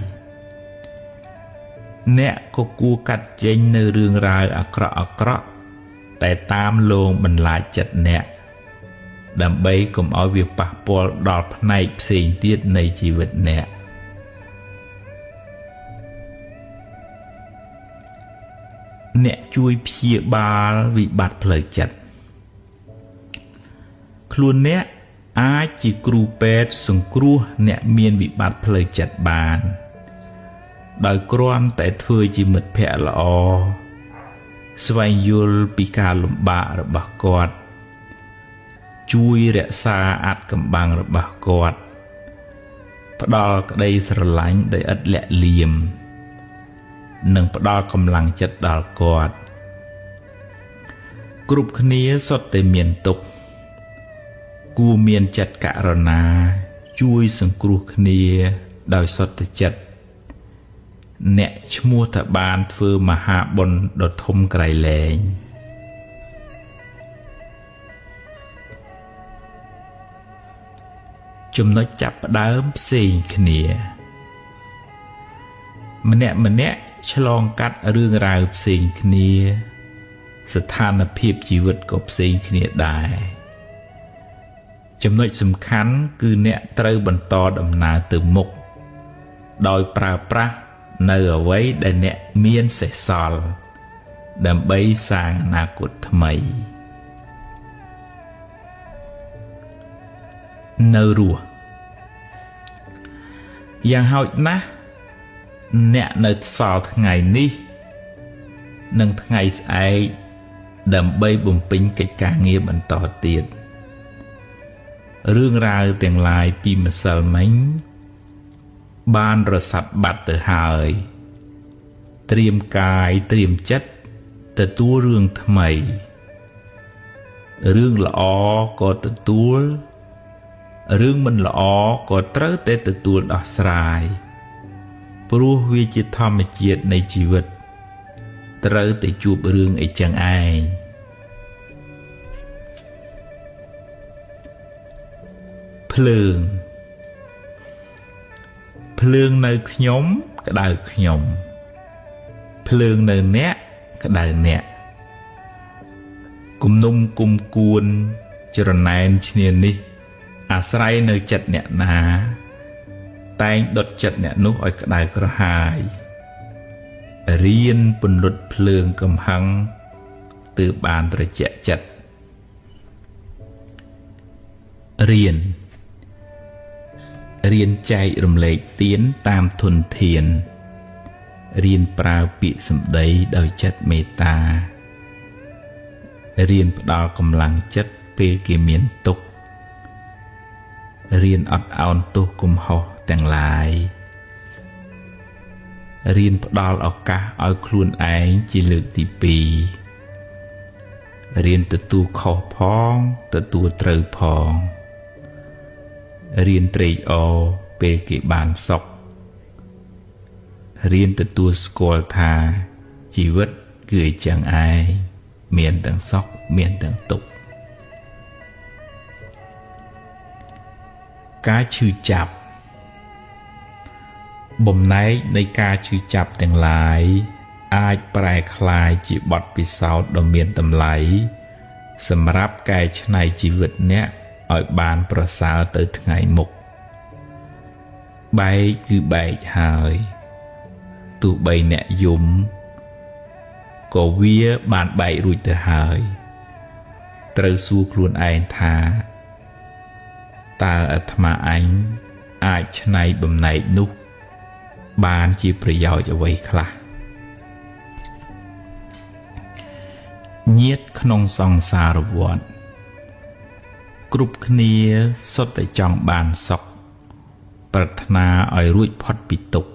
អ្នកក៏គួរកាត់ចេញនៅរឿងរ៉ាវអាក្រក់អាក្រក់តែតាមលងបន្លាចចិត្តអ្នកដើម្បីកុំឲ្យវាប៉ះពាល់ដល់ផ្នែកផ្សេងទៀតនៃជីវិតអ្នកអ្នកជួយព្យាបាលវិបត្តិផ្លូវចិត្តខ្លួនអ្នកអាចជាគ្រូពេទ្យសង្គ្រោះអ្នកមានវិបត្តិផ្លូវចិត្តបានដោយគ្រាន់តែធ្វើជាមិត្តភក្តិល្អស្វែងយល់ពីការលំបាករបស់គាត់ជួយរក្សាអាថ៌កំបាំងរបស់គាត់ផ្ដល់ក្តីស្រឡាញ់ដោយឥតលាក់លៀមនិងផ្ដល់កម្លាំងចិត្តដល់គាត់គ្រប់គ្នាសុទ្ធតែមានទុក្ខគួរមានចិត្តករុណាជួយសង្គ្រោះគ្នាដោយសុទ្ធចិត្តអ្នកឈ្មោះថាបានធ្វើមហាបុណ្យដ៏ធំក្រៃលែងចំណុចចាប់ផ្ដើមផ្សេងគ្នាម្នាក់ម្នាក់ឆ្លងកាត់រឿងរ៉ាវផ្សេងគ្នាស្ថានភាពជីវិតក៏ផ្សេងគ្នាដែរចំណុចសំខាន់គឺអ្នកត្រូវបន្តដំណើរទៅមុខដោយប្រើប្រាស់នៅអ្វីដែលអ្នកមានសេសសល់ដើម្បីសាងអនាគតថ្មី នៅរស់យ៉ាងហោចណាស់អ្នកនៅសល់ថ្ងៃនេះនិងថ្ងៃស្អែកដើម្បីបំពេញកិច្ចការងារបន្តទៀតរឿងរ៉ាវទាំងឡាយពីម្សិលមិញបានរសាត់បាត់ទៅហើយត្រៀមកាយត្រៀមចិត្តទទួលរឿងថ្មីរឿងល្អក៏ទទួលរឿងមិនល្អក៏ត្រូវតែទទួលដោះស្រាយព្រោះវាជាធម្មជាតិនៃជីវិតត្រូវតែជួបរឿងអីចឹងឯងភ្លើងភ្លើងនៅខ្ញុំក្តៅខ្ញុំភ្លើងនៅអ្នកក្តៅអ្នកគំនុំគុំគួនច្រណែនឈ្នានេះអាស្រ័យនៅចិត្តអ្នកណាតែងដុតចិត្តអ្នកនោះឲ្យក្តៅក្រហាយរៀនពន្លត់ភ្លើងកំហឹងទើបបានត្រជាក់ចិត្តរៀនរៀនចែករំលែកទានតាមធនធានរៀនប្រើពាក្យសម្ដីដោយចិត្តមេត្តារៀនផ្ដល់កម្លាំងចិត្តពេលគេមានទុក្ខរៀនអត់ឱនទោសកំហុសទាំងឡាយរៀនផ្ដល់ឱកាសឲ្យខ្លួនឯងជាលើកទី2រៀនទទួលខុសផងទទួលត្រូវផងរៀនត្រេកអរពេលគេបានសុខរៀនទទួលស្គាល់ថាជីវិតគឺអញ្ចឹងឯងមានទាំងសុខមានទាំងទុក្ខការឈឺចាប់បំណែកនៃការឈឺចាប់ទាំងឡាយអាចប្រែក្លាយជាបទពិសោធន៍ដ៏មានតម្លៃសម្រាប់កែច្នៃជីវិតអ្នកឲ្យបានប្រសើរទៅថ្ងៃមុខបែកគឺបែកហើយទោះបីអ្នកយំក៏វាបានបែករួចទៅហើយត្រូវសួរខ្លួនឯងថាតើអាត្មាអញអាចច្នៃបំណែកនោះបានជាប្រយោជន៍អ្វីខ្លះញាតិក្នុងសង្សារវដ្តគ្រប់គ្នាសុទ្ធតែចង់បានសុខប្រាថ្នាឲ្យរួចផុតពីទុក្ខ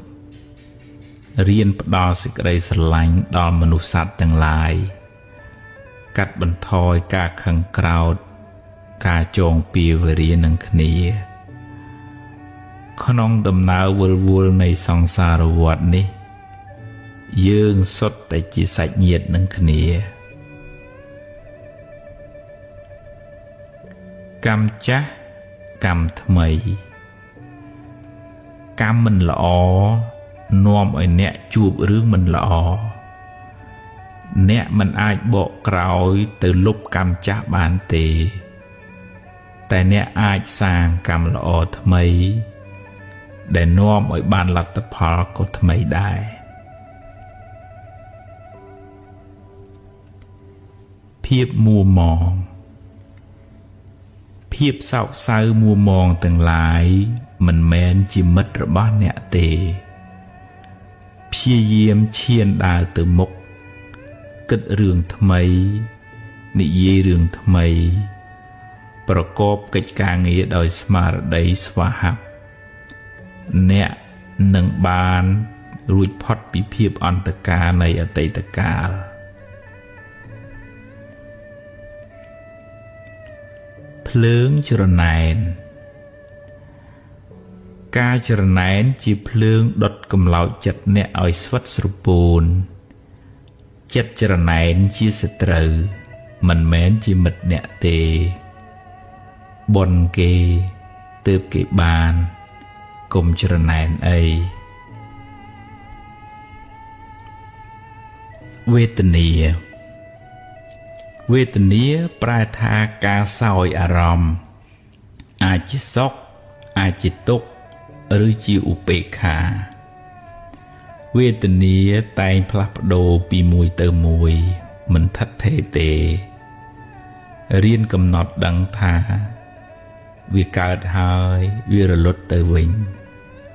រៀនផ្ដល់សេចក្តីស្រឡាញ់ដល់មនុស្សសត្វទាំងឡាយកាត់បន្ថយការខឹងក្រោធការចងពៀវរានឹងគ្នាក្នុងដំណើរវិលវល់នៃសង្សារវដ្តនេះយើងសុទ្ធតែជាសាច់ញាតិនឹងគ្នាកម្មចាស់កម្មថ្មីកម្មមិនល្អនាំឲ្យអ្នកជួបរឿងមិនល្អអ្នកមិនអាចបកក្រោយទៅលុបកម្មចាស់បានទេតែអ្នកអាចសាងកម្មល្អថ្មីដែលនាំឲ្យបានលទ្ធផលក៏ថ្មីដែរភាពមួម៉ងភាពសោកសៅមួម៉ងទាំងឡាយមិនមែនជាមិត្តរបស់អ្នកទេព្យាយាមឈានដើរទៅមុខគិតរឿងថ្មីនិយាយរឿងថ្មីប្រកបកិច្ចការងារដោយស្មារតីស្វាហាប់អ្នកនឹងបានរួចផុតពីភាពអន្តកាលនៃអតីតកាលភ្លើងច្រណែនការច្រណែនជាភ្លើងដុតកម្លោចចិត្តអ្នកឲ្យស្វិតស្រពោនចិត្តច្រណែនជាសត្រូវមិនមែនជាមិត្តអ្នកទេបុណ្យគេទើបគេបានកុំច្រណែនអីវេទនាវេទនាប្រែថាការសោយអារម្មណ៍អាចជាសុខអាចជាទុក្ខឬជាឧបេក្ខាវេទនាតែងផ្លាស់ប្ដូរពីមួយទៅមួយមិនថិតថេរទេរៀនកំណត់ដឹងថា វាកើតហើយវារលត់ទៅវិញ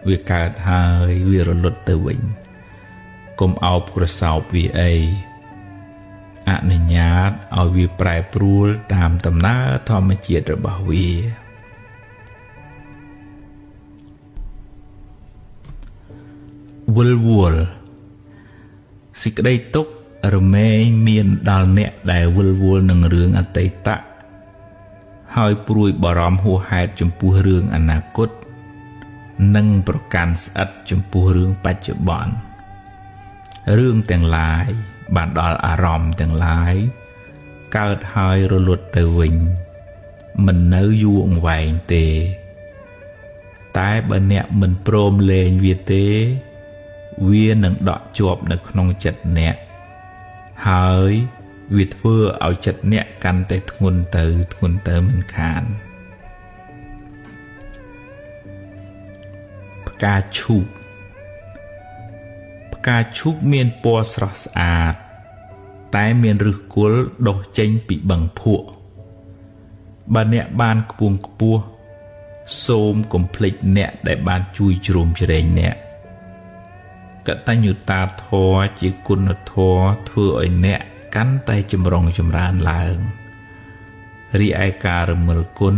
វាកើតហើយវារលត់ទៅវិញកុំអោបក្រសោបវាអីអនុញ្ញាតឲ្យវាប្រែប្រួលតាមដំណើរធម្មជាតិរបស់វាវិលវល់សេចក្តីទុក្ខរមែងមានដល់អ្នកដែលវិលវល់នឹងរឿងអតីតៈហើយព្រួយបារម្ភហួសហេតុចំពោះរឿងអនាគតនិងប្រកាន់ស្អិតចំពោះរឿងបច្ចុប្បន្នរឿងទាំងឡាយបានដល់អារម្មណ៍ទាំងឡាយកើតហើយរលត់ទៅវិញមិននៅយូរអង្វែងទេតែបើអ្នកមិនព្រមលែងវាទេវានឹងដក់ជាប់នៅក្នុងចិត្តអ្នកហើយវាធ្វើឲ្យចិត្តអ្នកកាន់តែធ្ងន់ទៅធ្ងន់ទៅមិនខានផ្កាឈូកផ្កាឈូកមានពណ៌ស្រស់ស្អាតតែមានឫសគល់ដុះចេញពីបឹងភក់បើអ្នកបានខ្ពង់ខ្ពស់សូមកុំភ្លេចអ្នកដែលបានជួយជ្រោមជ្រែងអ្នកកតញ្ញូតាធម៌ជាគុណធម៌ធ្វើឲ្យអ្នកកាន់តែចម្រុងចម្រើនឡើងរីឯការរមិលគុណ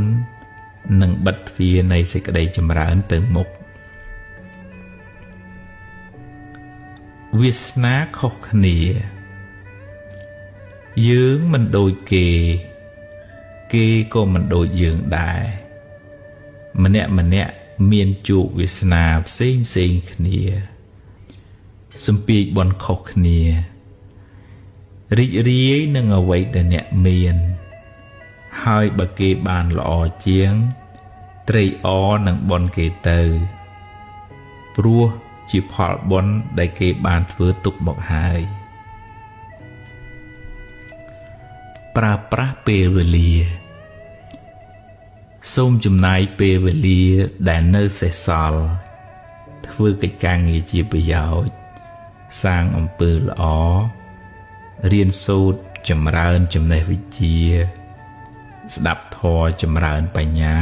និងបិទទ្វារនៃសេចក្តីចម្រើនទៅមុខវាសនាខុសគ្នាយើងមិនដូចគេគេក៏មិនដូចយើងដែរម្នាក់ម្នាក់មានជោគវាសនាផ្សេងផ្សេងគ្នាសំពាយបន់ខុសគ្នារីករាយនឹងអ្វីដែលអ្នកមានហើយបើគេបានល្អជាងត្រេកអរនឹងបន់គេទៅព្រោះជាផលបុណ្យដែលគេបានធ្វើទុកមកហើយប្រើប្រាស់ពេលវេលាសូមចំណាយពេលវេលាដែលនៅសេសសល់ធ្វើកិច្ចការងារជាប្រយោជន៍សាងអំពើល្អរៀនសូត្រចម្រើនចំណេះវិជ្ជាស្ដាប់ធម៌ចម្រើនបញ្ញា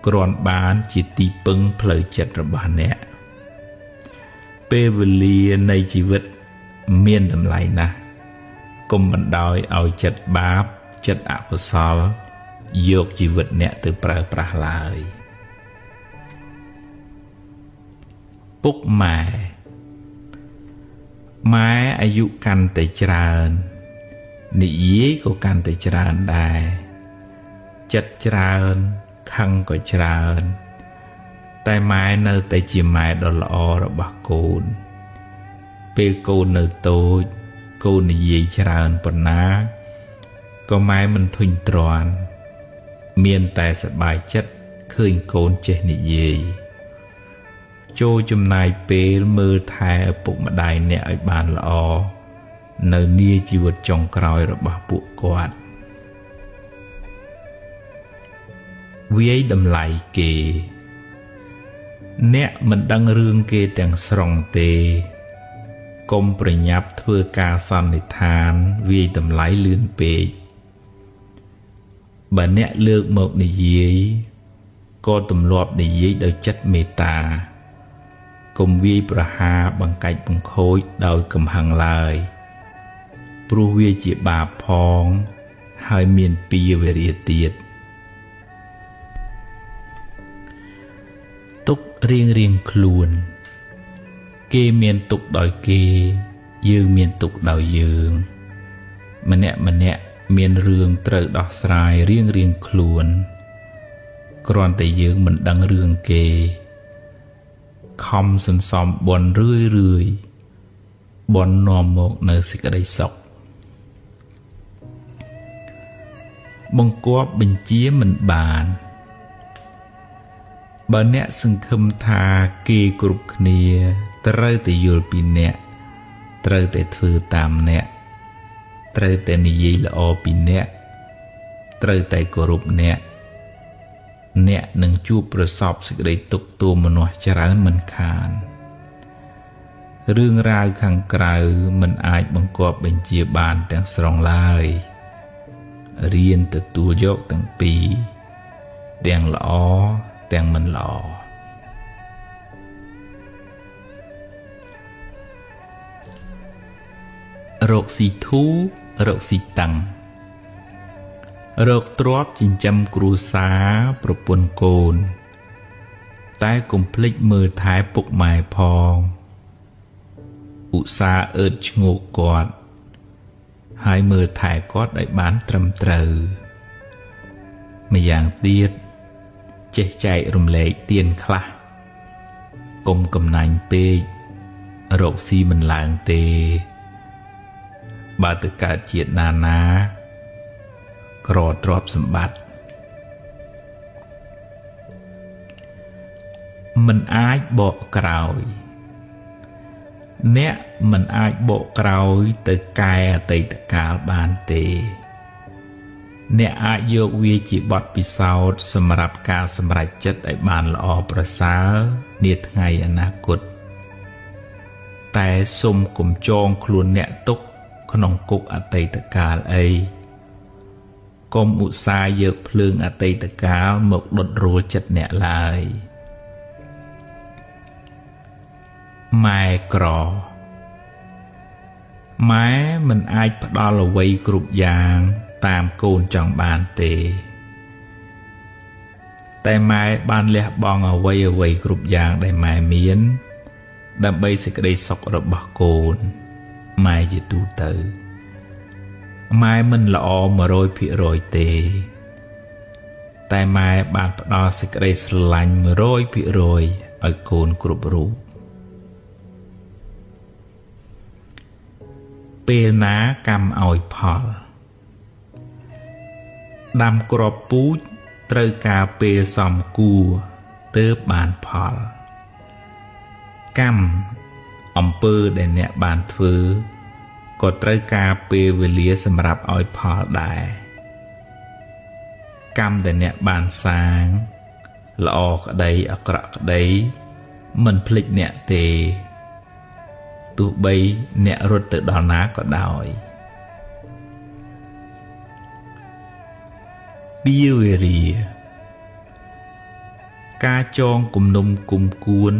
គ្រាន់បានជាទីពឹងផ្លូវចិត្តរបស់អ្នកពេលវេលានៃជីវិតមានតម្លៃណាស់កុំបណ្ដោយឲ្យចិត្តបាបចិត្តអកុសលយកជីវិតអ្នកទៅប្រើប្រាស់ឡើយពុកម៉ែម៉ែអាយុកាន់តែច្រើននិយាយក៏កាន់តែច្រើនដែរចិត្តច្រើនខឹងក៏ច្រើនតែម៉ែនៅតែជាម៉ែដ៏ល្អរបស់កូនពេលកូននៅតូចកូននិយាយច្រើនប៉ុណ្ណាក៏ម៉ែមិនធុញទ្រាន់មានតែសប្បាយចិត្តឃើញកូនចេះនិយាយចូលចំណាយពេលមើលថែឪពុកម្ដាយអ្នកឲ្យបានល្អនៅនាជីវិតចុងក្រោយរបស់ពួកគាត់វាយតម្លៃគេអ្នកមិនដឹងរឿងគេទាំងស្រុងទេកុំប្រញាប់ធ្វើការសន្និដ្ឋានវាយតម្លៃលឿនពេកបើអ្នកលើកមកនិយាយក៏ទម្លាប់និយាយដោយចិត្តមេត្តាកុំវាយប្រហារបង្កាច់បង្ខូចដោយកំហឹងឡើយព្រោះវាជាបាបផងហើយមានពីវេរាទៀតទុករៀងរៀងខ្លួនគេមានទុកដោយគេយើងមានទុកដោយយើងម្នាក់ម្នាក់មានរឿងត្រូវដោះស្រាយរៀងរៀងខ្លួនគ្រាន់តែយើងមិនដឹងរឿងគេខំសន្សំបុណ្យរឿយរឿយបុណ្យនាំមកនៅសេចក្តីសុខបង្គាប់បញ្ជាមិនបានបើអ្នកសង្ឃឹមថាគេគ្រប់គ្នាត្រូវតែយល់ពីអ្នកត្រូវតែធ្វើតាមអ្នកត្រូវតែនិយាយល្អពីអ្នកត្រូវតែគោរពអ្នកអ្នកនឹងជួបប្រសពសេចក្តីទុក្ខទោមនស្សច្រើនមិនខានរឿងរ៉ាវខាងក្រៅមិនអាចបង្គាប់បញ្ជាបានទាំងស្រុងឡើយរៀនទទួលយកទាំងពីរ ទាំងល្អទាំងមិនល្អរកស៊ីធូរកស៊ីតឹងរកទ្រព្យចិញ្ចឹមគ្រួសារប្រពន្ធកូនតែកុំភ្លេចមើលថែពុកម៉ែផងឧស្សាហ៍អើតឈ្ងោកគាត់ហើយមើលថែគាត់ឲ្យបានត្រឹមត្រូវម្យ៉ាងទៀតចេះចែករំលែកទានខ្លះកុំកំណាញ់ពេករកស៊ីមិនឡើងទេបើទៅកើតជាតិណាណាក្រទ្រព្យសម្បត្តិមិនអាចបកក្រោយអ្នកមិនអាចបកក្រោយទៅកែអតីតកាលបានទេអ្នកអាចយកវាជាបទពិសោធន៍សម្រាប់ការសម្រេចចិត្តឲ្យបានល្អប្រសើរនាថ្ងៃអនាគតតែសូមកុំចងខ្លួនអ្នកទុកក្នុងគុកអតីតកាលអីកុំឧស្សាហ៍យកភ្លើងអតីតកាលមកដុតរោលចិត្តអ្នកឡើយម៉ែក្រម៉ែមិនអាចផ្ដល់អ្វីគ្រប់យ៉ាងតាមកូនចង់បានទេតែម៉ែបានលះបង់អ្វីគ្រប់យ៉ាងដែលម៉ែមានដើម្បីសេចក្តីសុខរបស់កូនម៉ែជាទូទៅម៉ែមិនល្អ 100% ទេតែម៉ែបានផ្ដល់សេចក្តីស្រឡាញ់ 100% ឲ្យកូនគ្រប់រូបពេលណាកម្មឲ្យផលដាំគ្រាប់ពូជត្រូវការពេលសមគួរទើបបានផលកម្មអំពើដែលអ្នកបានធ្វើក៏ត្រូវការពេលវេលាសម្រាប់ឲ្យផលដែរកម្មដែលអ្នកបានសាងល្អក្តីអាក្រក់ក្តីមិនភ្លេចអ្នកទេទោះបីអ្នករត់ទៅដល់ណាក៏ដោយពាវេរាការចងគំនុំគុំគួន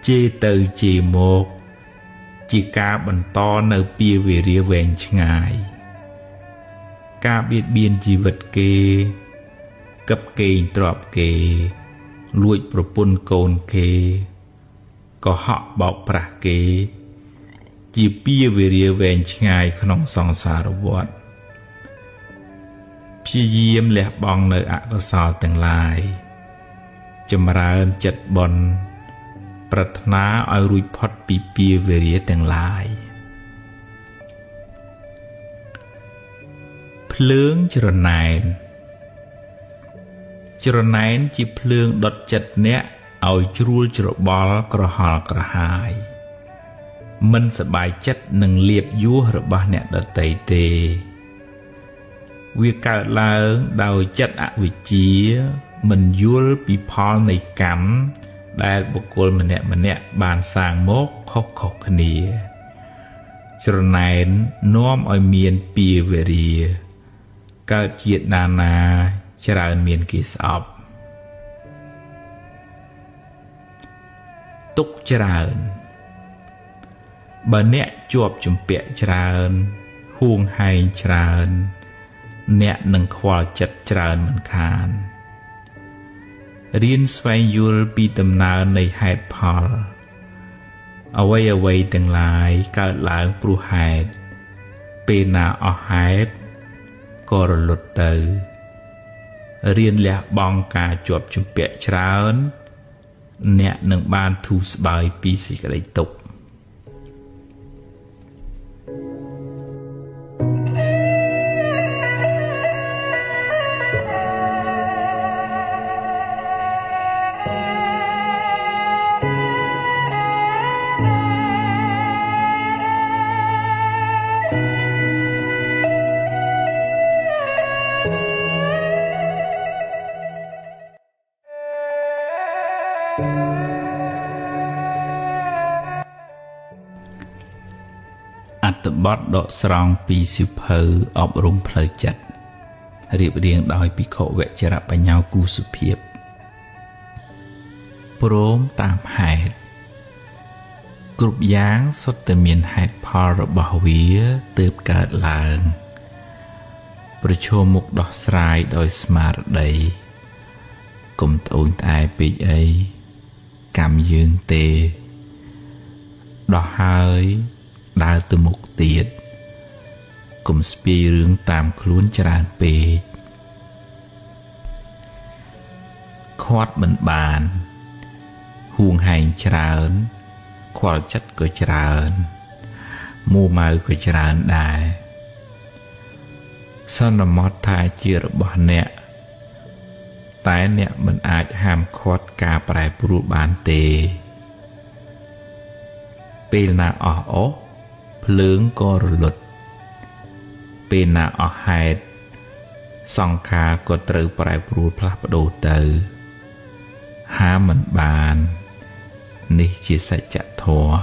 ជេរទៅជេរមកជាការបន្តនៅពាវេរាវែងឆ្ងាយការបៀតបៀនជីវិតគេកឹបកេងទ្រព្យគេលួចប្រពន្ធកូនគេក៏ហក់បោកប្រាស់គេជាពាវេរាវែងឆ្ងាយក្នុងសង្សារវដ្តព្យាយាមលះបង់នៅអកុសលទាំងឡាយចម្រើនចិត្តបុណ្យប្រាថ្នាឲ្យរួចផុតពីពាវេរាទាំងឡាយភ្លើងច្រណែនច្រណែនជាភ្លើងដុតចិត្តអ្នកឲ្យជ្រួលច្របល់ក្រហល់ក្រហាយមិនសប្បាយចិត្តនឹងលាភយសរបស់អ្នកដទៃទេវាកើតឡើងដោយចិត្តអវិជ្ជាមិនយល់ពីផលនៃកម្មដែលបុគ្គលម្នាក់ៗបានសាងមកខុសៗគ្នាច្រណែននាំឲ្យមានពាវេរាកើតជាតិណានាច្រើនមានគេស្អប់ទុកច្រើនបើអ្នកជាប់ជំពាក់ច្រើនហួងហែងច្រើនអ្នកនឹងខ្វល់ចិត្តច្រើនមិនខានរៀនស្វែងយល់ពីដំណើរនៃហេតុផលអ្វីៗទាំងឡាយកើតឡើងព្រោះហេតុពេលណាអស់ហេតុក៏រលត់ទៅរៀនលះបង់ការជាប់ជំពាក់ច្រើនអ្នកនឹងបានធូរស្បើយពីសេចក្តីទុក្ខ អត្ថបទដកស្រង់ពីសៀវភៅអប់រំផ្លូវចិត្ត រៀបរៀងដោយភិក្ខុវជិរបញ្ញោគូសុភាពព្រមតាមហេតុគ្រប់យ៉ាងសុទ្ធតែមានហេតុផលរបស់វាទើបកើតឡើងប្រឈមមុខដោះស្រាយដោយស្មារតីកុំត្អូញត្អែពេកអីកម្មយើងទេដោះហើយដើរទៅមុខទៀតកុំស្ពាយរឿងតាមខ្លួនច្រើនពេកខាត់មិនបានហួងហែងច្រើនខ្វល់ចិត្តក៏ច្រើនមួម៉ៅក៏ច្រើនដែរសន្មតថាជារបស់អ្នកតែអ្នកមិនអាចហាមឃាត់ការប្រែប្រួលបានទេពេលណាអស់អស់ភ្លើងក៏រលត់ពេលណាអស់ហេតុសង្ខារក៏ត្រូវប្រែប្រួលផ្លាស់ប្ដូរទៅហាមមិនបាននេះជាសច្ចធម៌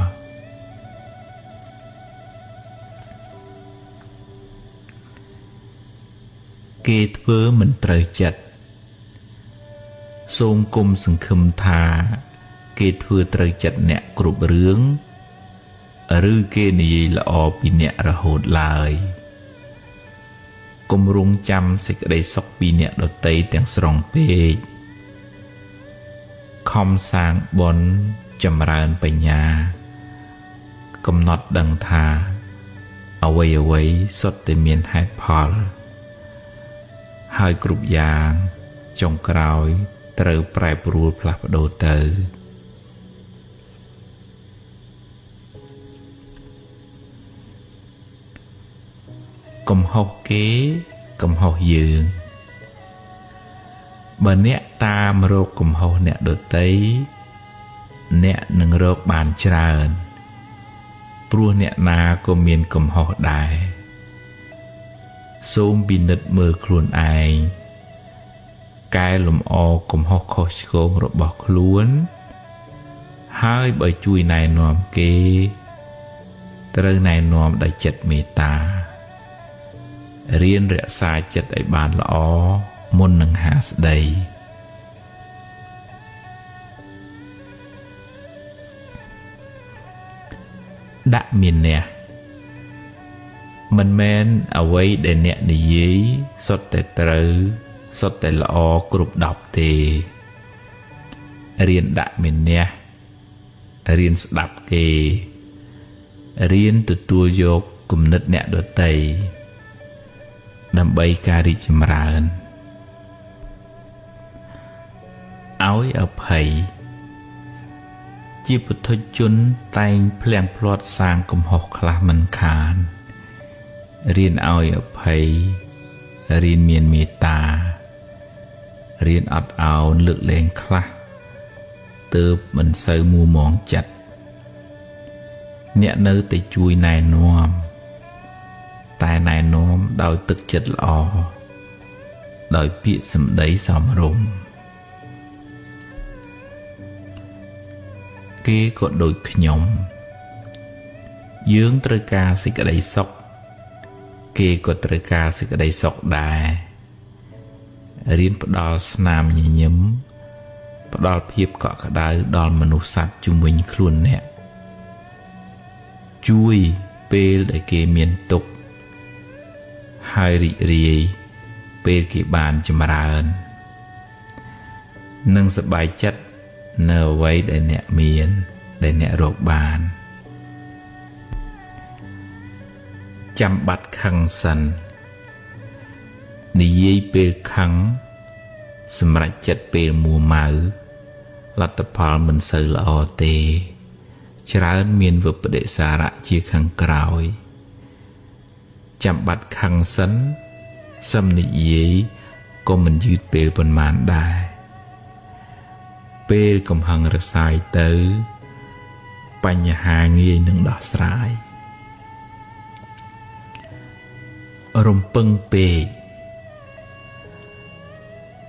គេធ្វើមិនត្រូវចិត្តសូមគុំសង្ឃឹមថាគេធ្វើត្រូវចិត្តអ្នកគ្រប់រឿងឬគេនិយាយល្អពីអ្នករហូតឡើយគុំរងចាំសេចក្តីសុខពីអ្នកដទៃទាំងស្រុងពេកខំសាងបុណ្យចម្រើនបញ្ញាកំណត់ដឹងថាអ្វីៗសុទ្ធតែមានហេតុផលហើយគ្រប់យ៉ាងចុងក្រោយត្រូវប្រែប្រួលផ្លាស់ប្ដូរទៅកំហុសគេកំហុសយើងបើអ្នកតាមរកកំហុសអ្នកដទៃអ្នកនឹងរកបានច្រើនព្រោះអ្នកណាក៏មានកំហុសដែរសូមពិនិត្យមើលខ្លួនឯងកែលម្អកំហុសខុសឆ្គងរបស់ខ្លួនហើយបើជួយណែនាំគេត្រូវណែនាំដោយចិត្តមេត្តារៀនរក្សាចិត្តឲ្យបានល្អមុននឹងហាស្ដីដាក់មានអ្នកមិនមែនអ្វីដែលអ្នកនិយាយសុទ្ធតែត្រូវសុទ្ធតែល្អគ្រប់10ទេរៀនដាក់មានអ្នករៀនស្ដាប់គេរៀនទទួលយកគំនិតអ្នកដទៃដើម្បីការរីកចម្រើនឲ្យអភ័យជាពុទ្ធជនតែងភ្លាំងភ្លាត់សាងកំហុសខ្លះមិនខានរៀនឲ្យអភ័យរៀនមានមេត្តារៀនអត់ឱនលើកលែងខ្លះទើបមិនសូវមួម៉ងចិត្តអ្នកនៅតែជួយណែនាំតែណែនាំដោយទឹកចិត្តល្អដោយពាក្យសម្ដីសមរម្យគេក៏ដូចខ្ញុំយើងត្រូវការសេចក្តីសុខគេក៏ត្រូវការសេចក្តីសុខដែររៀនផ្ដល់ស្នាមញញឹមផ្ដល់ភាពកក់ក្ដៅដល់មនុស្សសត្វជុំវិញខ្លួនអ្នកជួយពេលដែលគេមានទុក្ខហើយរីករាយពេលគេបានចម្រើននិងសប្បាយចិត្តនៅអ្វីដែលអ្នកមានដែលអ្នករកបានចាំបាត់ខឹងសិននិយាយពេលខឹងសម្រេចចិត្តពេលមួម៉ៅលទ្ធផលមិនសូវល្អទេច្រើនមានវិបដិសារៈជាខាងក្រោយចាំបាត់ខឹងសិនសឹមនិយាយក៏មិនយឺតពេលប៉ុន្មានដែរពេលកំហឹងរសាយទៅបញ្ហាងាយនឹងដោះស្រាយរំពឹងពេក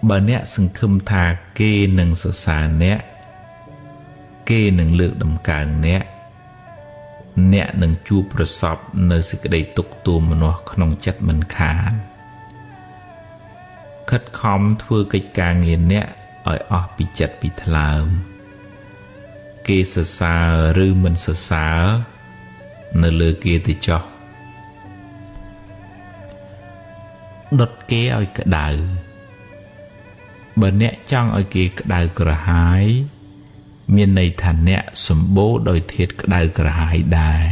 បើអ្នកសង្ឃឹមថាគេនឹងសរសើរអ្នកគេនឹងលើកតម្កើងអ្នកអ្នកនឹងជួបប្រសពនៅសេចក្តីទុក្ខទោមនស្សក្នុងចិត្តមិនខាន ខិតខំធ្វើកិច្ចការងារអ្នកឲ្យអស់ពីចិត្តពីថ្លើមគេសរសើរឬមិនសរសើរនៅលើគេទៅចោះដុតគេឲ្យក្តៅបើអ្នកចង់ឲ្យគេក្តៅក្រហាយមានន័យថាអ្នកសម្បូរដោយធាតុក្តៅក្រហាយដែរ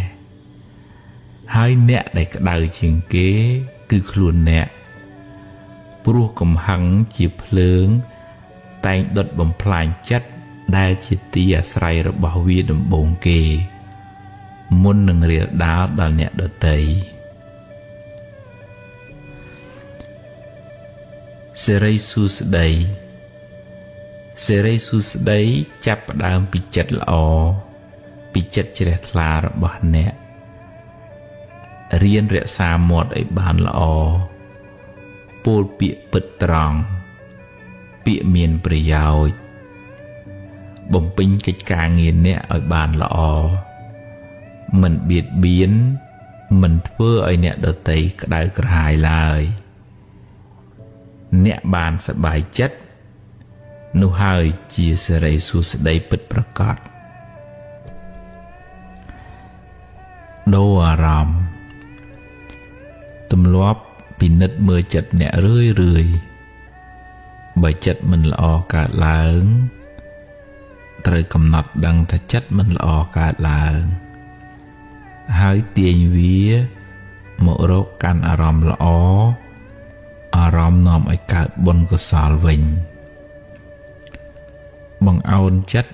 ហើយអ្នកដែលក្តៅជាងគេគឺខ្លួនអ្នកព្រោះកំហឹងជាភ្លើងតែងដុតបំផ្លាញចិត្តដែលជាទីអាស្រ័យរបស់វាដំបូងគេមុននឹងរាលដាលដល់អ្នកដទៃសិរីសួស្តីសិរីសួស្តីចាប់ផ្ដើមពីចិត្តល្អពីចិត្តជ្រះថ្លារបស់អ្នករៀនរក្សាមាត់ឲ្យបានល្អពោលពាក្យពិតត្រង់ពាក្យមានប្រយោជន៍បំពេញកិច្ចការងារអ្នកឲ្យបានល្អមិនបៀតបៀនមិនធ្វើឲ្យអ្នកដទៃក្តៅក្រហាយឡើយអ្នកបានសប្បាយចិត្តនោះហើយជាសិរីសួស្តីពិតប្រាកដដូរអារម្មណ៍ទម្លាប់ពិនិត្យមើលចិត្តអ្នករឿយរឿយបើចិត្តមិនល្អកើតឡើងត្រូវកំណត់ដឹងថាចិត្តមិនល្អកើតឡើងហើយទាញវាមករកកាន់អារម្មណ៍ល្អអារម្មណ៍នាំឲ្យកើតបុណ្យកុសលវិញបង្អោនចិត្ត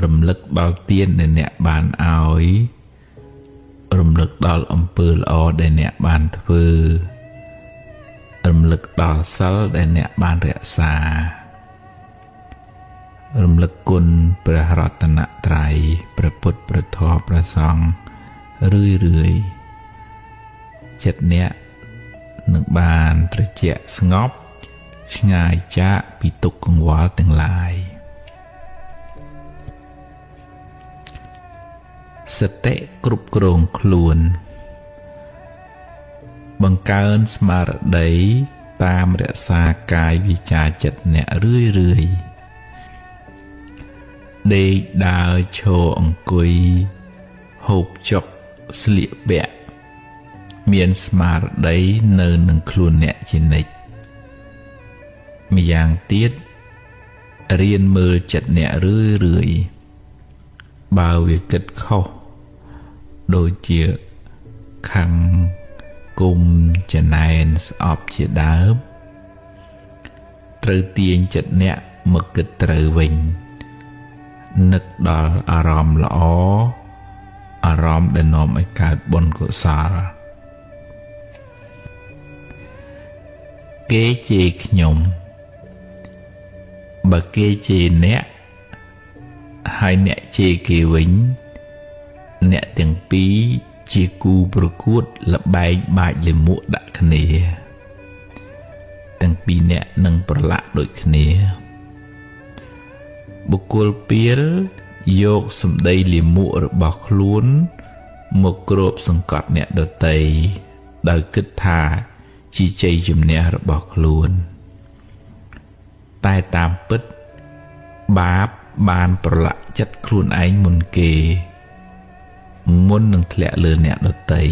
រំលឹកដល់ទានដែលអ្នកបានឲ្យរំលឹកដល់អំពើល្អដែលអ្នកបានធ្វើរំលឹកដល់សិលដែលអ្នកបានរក្សារំលឹកគុណព្រះរតនត្រ័យព្រះពុទ្ធព្រះធម៌ព្រះសង្ឃរឿយរឿយចិត្តអ្នកនឹងបានត្រជាក់ស្ងប់ឆ្ងាយចាកពីទុក្ខកង្វល់ទាំងឡាយសតិគ្រប់គ្រងខ្លួនបង្កើនស្មារតីតាមរក្សាកាយវាចាចិត្តអ្នករឿយរឿយដេកដើរឈរអង្គុយហូបចុកស្លៀកពាក់មានស្មារតីនៅនឹងខ្លួនអ្នកជានិច្ចម្យ៉ាងទៀតរៀនមើលចិត្តអ្នករឿយរឿយបើវាគិតខុសដូចជាខឹងគុំចំណែនស្អប់ជាដើមត្រូវទាញចិត្តអ្នកមកគិតត្រូវវិញនឹកដល់អារម្មណ៍ល្អអារម្មណ៍ដែលនាំឲ្យកើតបុណ្យកុសលគេជេរខ្ញុំបើគេជេរអ្នកហើយអ្នកជេរគេវិញអ្នកទាំងពីរជាគូប្រកួតល្បែងបាចលាមកដាក់គ្នាទាំងពីរអ្នកនឹងប្រឡាក់ដូចគ្នាបុគ្គលពាលយកសម្ដីលាមករបស់ខ្លួនមកគ្របសង្កត់អ្នកដទៃដោយគិតថាជាជ័យជំនះរបស់ខ្លួនតែតាមពិតបាបបានប្រឡាក់ចិត្តខ្លួនឯងមុនគេមុននឹងធ្លាក់លើអ្នកដទៃ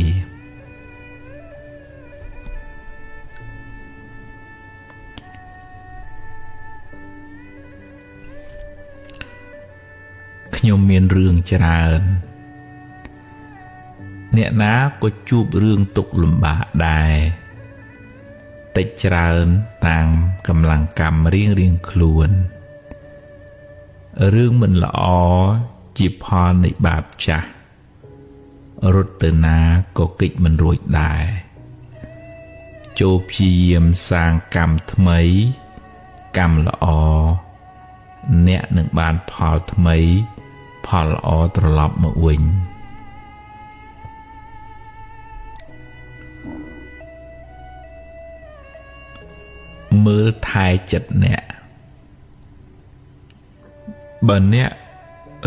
ខ្ញុំមានរឿងច្រើនអ្នកណាក៏ជួបរឿងទុក្ខលំបាកដែរតិចច្រើនតាមកម្លាំងកម្មរៀងរៀងខ្លួនរឿងមិនល្អជាផលនៃបាបចាស់រត់ទៅណាក៏គេចមិនរួចដែរចូលព្យាយាមសាងកម្មថ្មីកម្មល្អអ្នកនឹងបានផលថ្មីផលល្អត្រឡប់មកវិញមើលថែចិត្តអ្នកបើអ្នក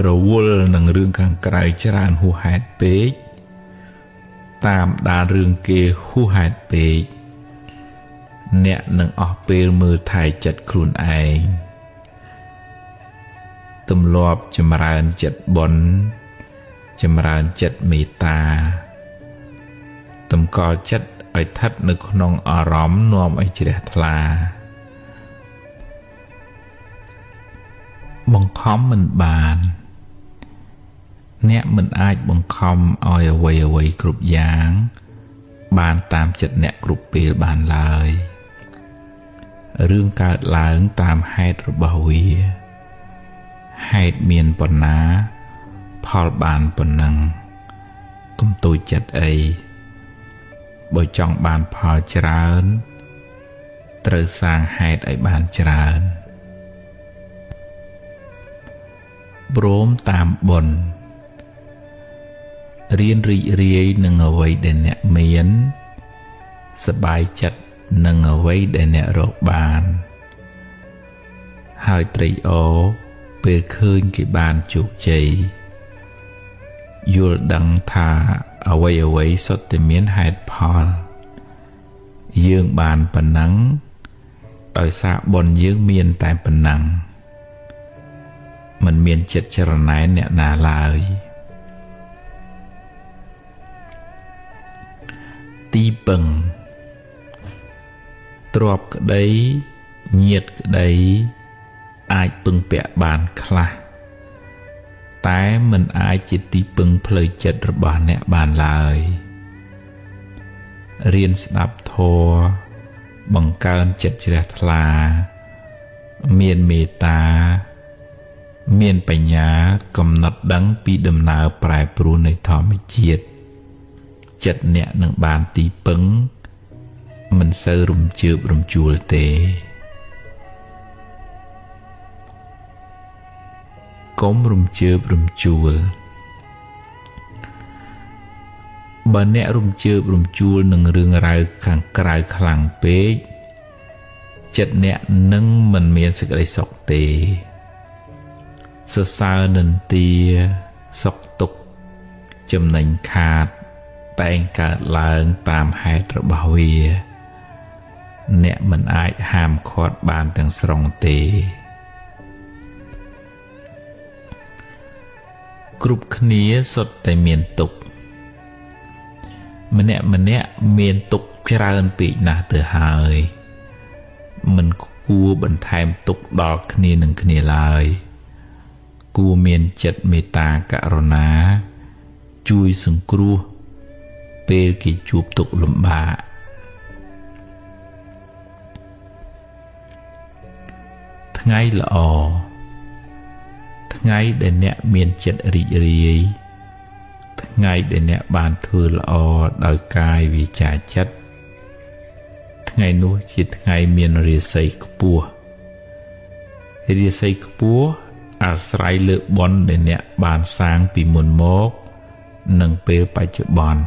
រវល់នឹងរឿងខាងក្រៅច្រើនហួសហេតុពេកតាមដានរឿងគេហួសហេតុពេក អ្នកនឹងអស់ពេលមើលថែចិត្តខ្លួនឯងទម្លាប់ចម្រើនចិត្តបុណ្យចម្រើនចិត្តមេត្តាតម្កល់ចិត្តឲ្យស្ថិតនៅក្នុងអារម្មណ៍នាំឲ្យជ្រះថ្លាបង្ខំមិនបានអ្នកមិនអាចបង្ខំឲ្យអ្វីៗគ្រប់យ៉ាងបានតាមចិត្តអ្នកគ្រប់ពេលបានឡើយរឿងកើតឡើងតាមហេតុរបស់វាហេតុមានប៉ុណ្ណាផលបានប៉ុណ្ណឹងកុំតូចចិត្តអីបើចង់បានផលច្រើនត្រូវសាងហេតុឲ្យបានច្រើនព្រមតាមបុណ្យរៀនរីករាយនឹងអ្វីដែលអ្នកមានសប្បាយចិត្តនឹងអ្វីដែលអ្នករកបានហើយត្រេកអរពេលឃើញគេបានជោគជ័យយល់ដឹងថាអ្វីៗសុទ្ធតែមានហេតុផលយើងបានប៉ុណ្ណឹងដោយសារបុណ្យយើងមានតែប៉ុណ្ណឹងមិនមានចិត្តច្រណែនអ្នកណាឡើយទីពឹងទ្រព្យក្តីញាតិក្តីអាចពឹងពាក់បានខ្លះតែមិនអាចជាទីពឹងផ្លូវចិត្តរបស់អ្នកបានឡើយរៀនស្ដាប់ធម៌បង្កើនចិត្តជ្រះថ្លាមានមេត្តាមានបញ្ញាកំណត់ដឹងពីដំណើរប្រែប្រួលនៃធម្មជាតិចិត្តអ្នកនឹងបានទីពឹងមិនសូវរំជើបរំជួលទេកុំរំជើបរំជួលបើអ្នករំជើបរំជួលនឹងរឿងរ៉ាវខាងក្រៅខ្លាំងពេកចិត្តអ្នកនឹងមិនមានសេចក្តីសុខទេសរសើរនិន្ទាសុខទុក្ខចំណេញខាតតែងកើតឡើងតាមហេតុរបស់វាអ្នកមិនអាចហាមឃាត់បានទាំងស្រុងទេគ្រប់គ្នាសុទ្ធតែមានទុក្ខម្នាក់ម្នាក់មានទុក្ខច្រើនពេកណាស់ទៅហើយមិនគួរបន្ថែមទុក្ខដល់គ្នានឹងគ្នាឡើយគួរមានចិត្តមេត្តាករុណាជួយសង្គ្រោះពេលគេជួបទុក្ខលំបាកថ្ងៃល្អថ្ងៃដែលអ្នកមានចិត្តរីករាយថ្ងៃដែលអ្នកបានធ្វើល្អដោយកាយវាចាចិត្តថ្ងៃនោះជាថ្ងៃមានរាសីខ្ពស់រាសីខ្ពស់អាស្រ័យលើបុណ្យដែលអ្នកបានសាងពីមុនមកនិងពេលបច្ចុប្បន្ន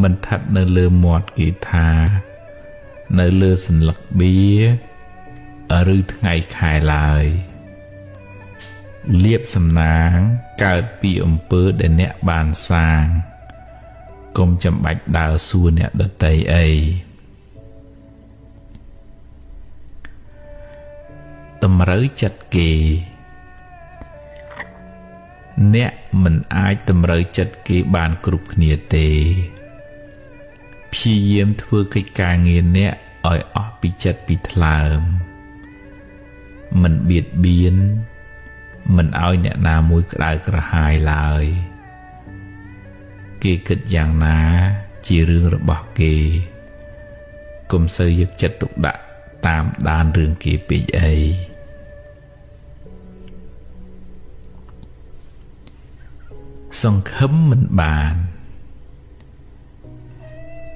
មិនស្ថិតនៅលើមាត់គេថានៅលើសន្លឹកបៀឬថ្ងៃខែឡើយលៀបសំណាងកើតពីអំពើដែលអ្នកបានសាងកុំចាំបាច់ដើរសួរអ្នកដទៃអីតម្រូវចិត្តគេអ្នកមិនអាចតម្រូវចិត្តគេបានគ្រប់គ្នាទេព្យាយាមធ្វើកិច្ចការងារអ្នកឲ្យអស់ពីចិត្តពីថ្លើមមិនបៀតបៀនមិនឲ្យអ្នកណាមួយក្តៅក្រហាយឡើយគេគិតយ៉ាងណាជារឿងរបស់គេកុំសូវយកចិត្តទុកដាក់តាមដានរឿងគេពេកអីសង្ឃឹមមិនបាន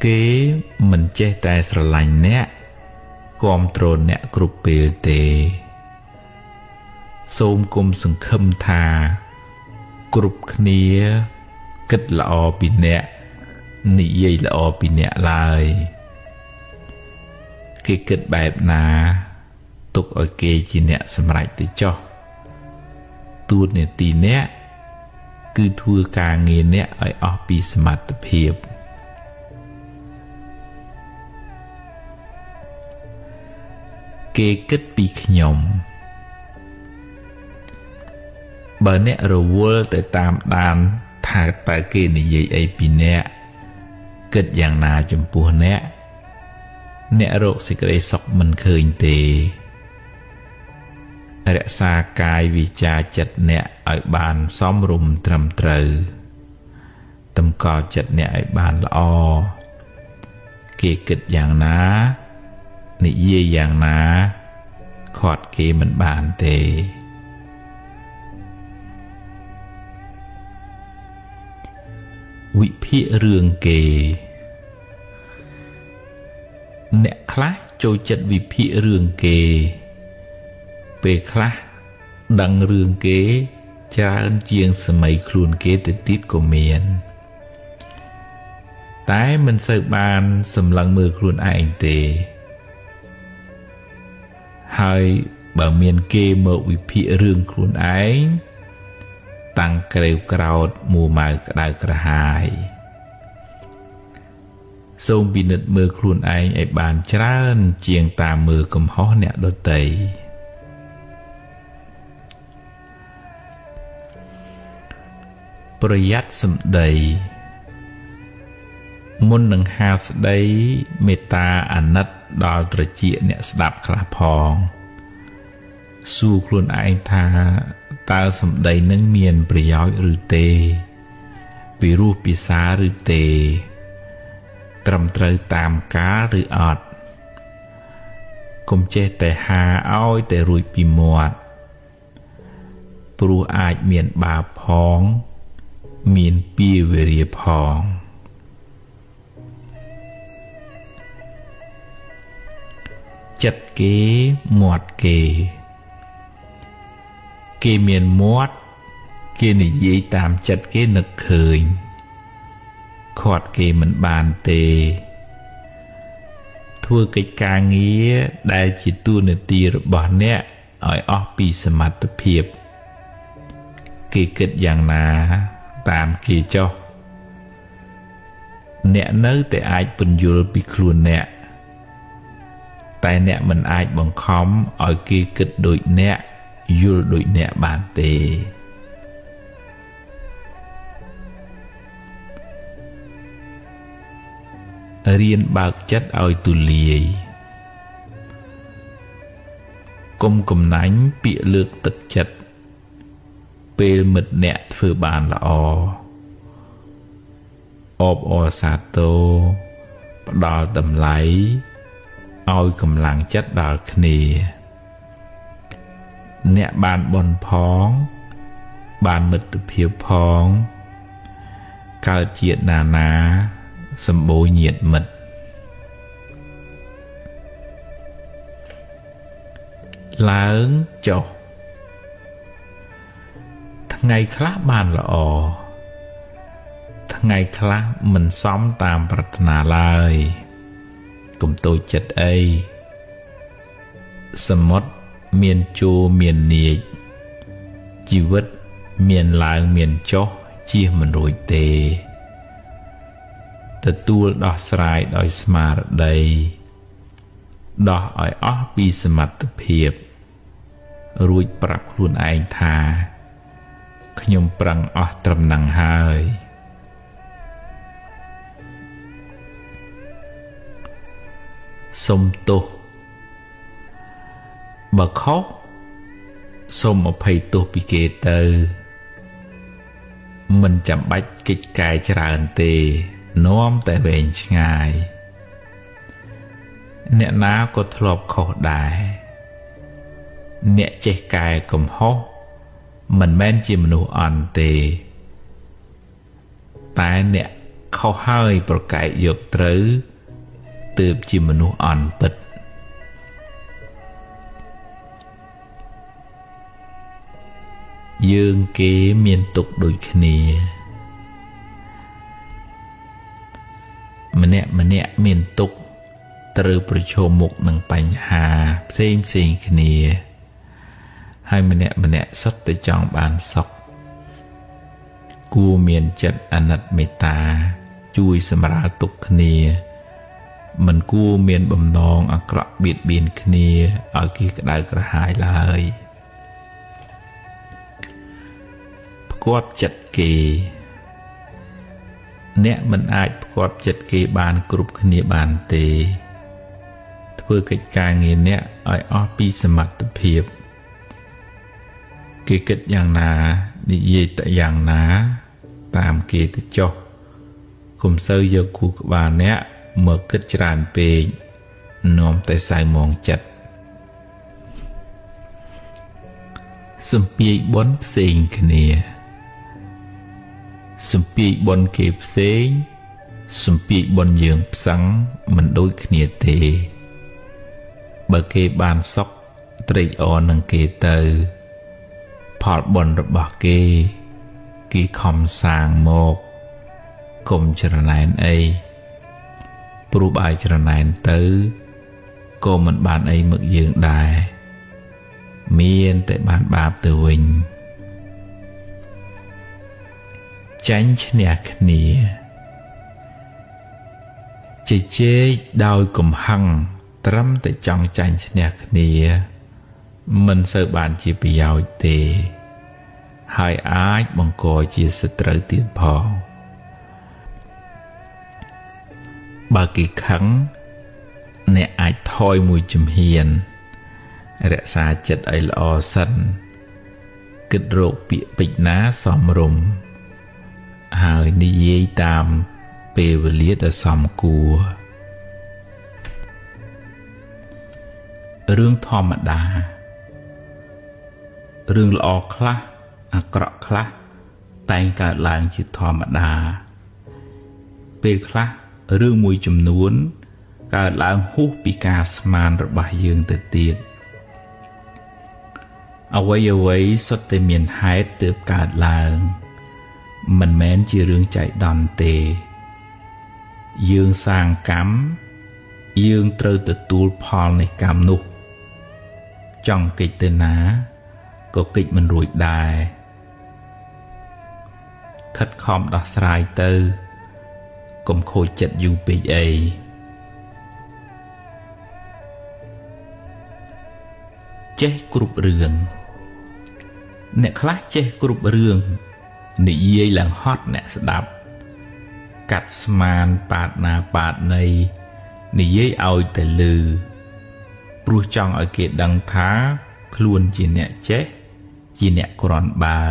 គេមិនចេះតែស្រឡាញ់អ្នកគាំទ្រអ្នកគ្រប់ពេលទេសូមគុំសង្ឃឹមថាគ្រប់គ្នាគិតល្អពីអ្នកនិយាយល្អពីអ្នកឡើយគេគិតបែបណាទុកឲ្យគេជាអ្នកសម្រេចទៅចុះតួនាទីអ្នកគឺធ្វើការងារអ្នកឲ្យអស់ពីសមត្ថភាព គេគិតពីខ្ញុំបើអ្នករវល់ទៅតាមដានថាតើគេនិយាយអីពីអ្នកគិតយ៉ាងណាចំពោះអ្នកអ្នករកសេចក្តីសុខមិនឃើញទេរក្សាកាយវិចារចិត្តអ្នកឲ្យបានសមរម្យត្រឹមត្រូវតម្កល់ចិត្តអ្នកឲ្យបានល្អគេគិតយ៉ាងណានិយាយយ៉ាងណាខាត់គេមិនបានទេវិភាគរឿងគេអ្នកខ្លះចូលចិត្តវិភាគរឿងគេពេលខ្លះដឹងរឿងគេច្រើនជាងសម័យខ្លួនគេទៅទៀតក៏មានតែមិនសូវបានសម្លឹងមើលខ្លួនឯងទេហើយបើមានគេមកវិភាគរឿងខ្លួនឯងតាំងក្រេវក្រោធមួម៉ៅក្តៅក្រហាយសូមពិនិត្យមើលខ្លួនឯងឲ្យបានច្រើនជាងតាមមើលកំហុសអ្នកដទៃប្រយ័ត្នសម្ដីមុននឹងហាស្ដីមេត្តាអាណិតដល់ត្រចៀកអ្នកស្ដាប់ខ្លះផងសួរខ្លួនឯងថាតើសម្ដីនឹងមានប្រយោជន៍ឬទេពីរោះភាសាឬទេត្រឹមត្រូវតាមកាលឬអត់កុំចេះតែហាឲ្យតែរួចពីមាត់ព្រោះអាចមានបាបផងមានពាវេរាផងចិត្តគេមាត់គេគេមានមាត់គេនិយាយតាមចិត្តគេនឹកឃើញខាត់គេមិនបានទេធ្វើកិច្ចការងារដែលជាតួនាទីរបស់អ្នកឲ្យអស់ពីសមត្ថភាពគេគិតយ៉ាងណាតាមគេចុះអ្នកនៅតែអាចពន្យល់ពីខ្លួនអ្នកតែអ្នកមិនអាចបង្ខំឲ្យគេគិតដូចអ្នកយល់ដូចអ្នកបានទេរៀនបើកចិត្តឲ្យទូលាយកុំកំណាញ់ពាក្យលើកទឹកចិត្តពេលមិត្តអ្នកធ្វើបានល្អអបអរសាទរផ្ដល់តម្លៃឲ្យកម្លាំងចិត្តដល់គ្នាអ្នកបានបុណ្យផងបានមិត្តភាពផងកើតជាតិណានាសម្បូរញាតិមិត្តឡើងចុះថ្ងៃខ្លះបានល្អថ្ងៃខ្លះមិនសមតាមប្រាថ្នាឡើយកុំតូចចិត្តអីសមុទ្រមានជួរមាននាចជីវិតមានឡើងមានចុះជៀសមិនរួចទេទទួលដោះស្រាយដោយស្មារតីដោះឲ្យអស់ពីសមត្ថភាពរួចប្រាប់ខ្លួនឯងថាខ្ញុំប្រឹងអស់ត្រឹមនឹងហើយសូមទោសបើខុសសូមអភ័យទោសពីគេទៅមិនចាំបាច់កិច្ចកែច្រើនទេនាំតែវែងឆ្ងាយអ្នកណាក៏ធ្លាប់ខុសដែរអ្នកចេះកែកំហុសមិនមែនជាមនុស្សអន់ទេតែអ្នកខុសហើយប្រកែកយកត្រូវទើបជាមនុស្សអន់ពិតយើងគេមានទុក្ខដូចគ្នាម្នាក់ម្នាក់មានទុក្ខត្រូវប្រឈមមុខនឹងបញ្ហាផ្សេងផ្សេងគ្នាហើយម្នាក់ម្នាក់សុទ្ធតែចង់បានសុខគួរមានចិត្តអាណិតមេត្តាជួយសម្រាលទុក្ខគ្នា មិនគួរមានបំណងអាក្រក់បៀតបៀនគ្នាឲ្យគេក្តៅក្រហាយឡើយផ្គាប់ចិត្តគេអ្នកមិនអាចផ្គាប់ចិត្តគេបានគ្រប់គ្នាបានទេធ្វើកិច្ចការងារអ្នកឲ្យអស់ពីសមត្ថភាពគេគិតយ៉ាងណានិយាយតែយ៉ាងណាតាមគេទៅចុះកុំសូវយកគូក្បាលអ្នកមកគិតច្រើនពេកនាំតែសៅមងចិត្តសំពាយបុណ្យផ្សេងគ្នាសំពាយបុណ្យគេផ្សេងសំពាយបុណ្យយើងផ្សឹងមិនដូចគ្នាទេបើគេបានសុខត្រេកអរនឹងគេទៅផលបុណ្យរបស់គេគេខំសាងមកកុំច្រណែនអីព្រោះបើច្រណែនទៅក៏មិនបានអីមកយើងដែរមានតែបានបាបទៅវិញចាញ់ឈ្នះគ្នាជជែកដោយកំហឹងត្រឹមតែចង់ចាញ់ឈ្នះគ្នាមិនសូវបានជាប្រយោជន៍ទេហើយអាចបង្កជាសត្រូវទៀតផងបើគេខឹងអ្នកអាចថយមួយជំហានរក្សាចិត្តឲ្យល្អសិនគិតរកពាក្យពេចន៍ណាសមរម្យហើយនិយាយតាមពេលវេលាដែលសមគួររឿងធម្មតារឿងល្អខ្លះអាក្រក់ខ្លះតែងកើតឡើងជាធម្មតាពេលខ្លះរឿងមួយចំនួនកើតឡើងហួសពីការស្មានរបស់យើងទៅទៀតអ្វីៗសុទ្ធតែមានហេតុទើបកើតឡើងមិនមែនជារឿងចៃដន្យទេយើងសាងកម្មយើងត្រូវទទួលផលនៃកម្មនោះចង់កិច្ចទៅណាក៏កិច្ចមិនរួចដែរខិតខំដោះស្រាយទៅកុំខូចចិត្តយូរពេកអីចេះគ្រប់រឿងអ្នកខ្លះចេះគ្រប់រឿងនិយាយឡើងហត់អ្នកស្ដាប់កាត់ស្មានប៉ាតណាប៉ាតណីនិយាយឲ្យតែលឺព្រោះចង់ឲ្យគេដឹងថាខ្លួនជាអ្នកចេះជាអ្នកគ្រាន់បើ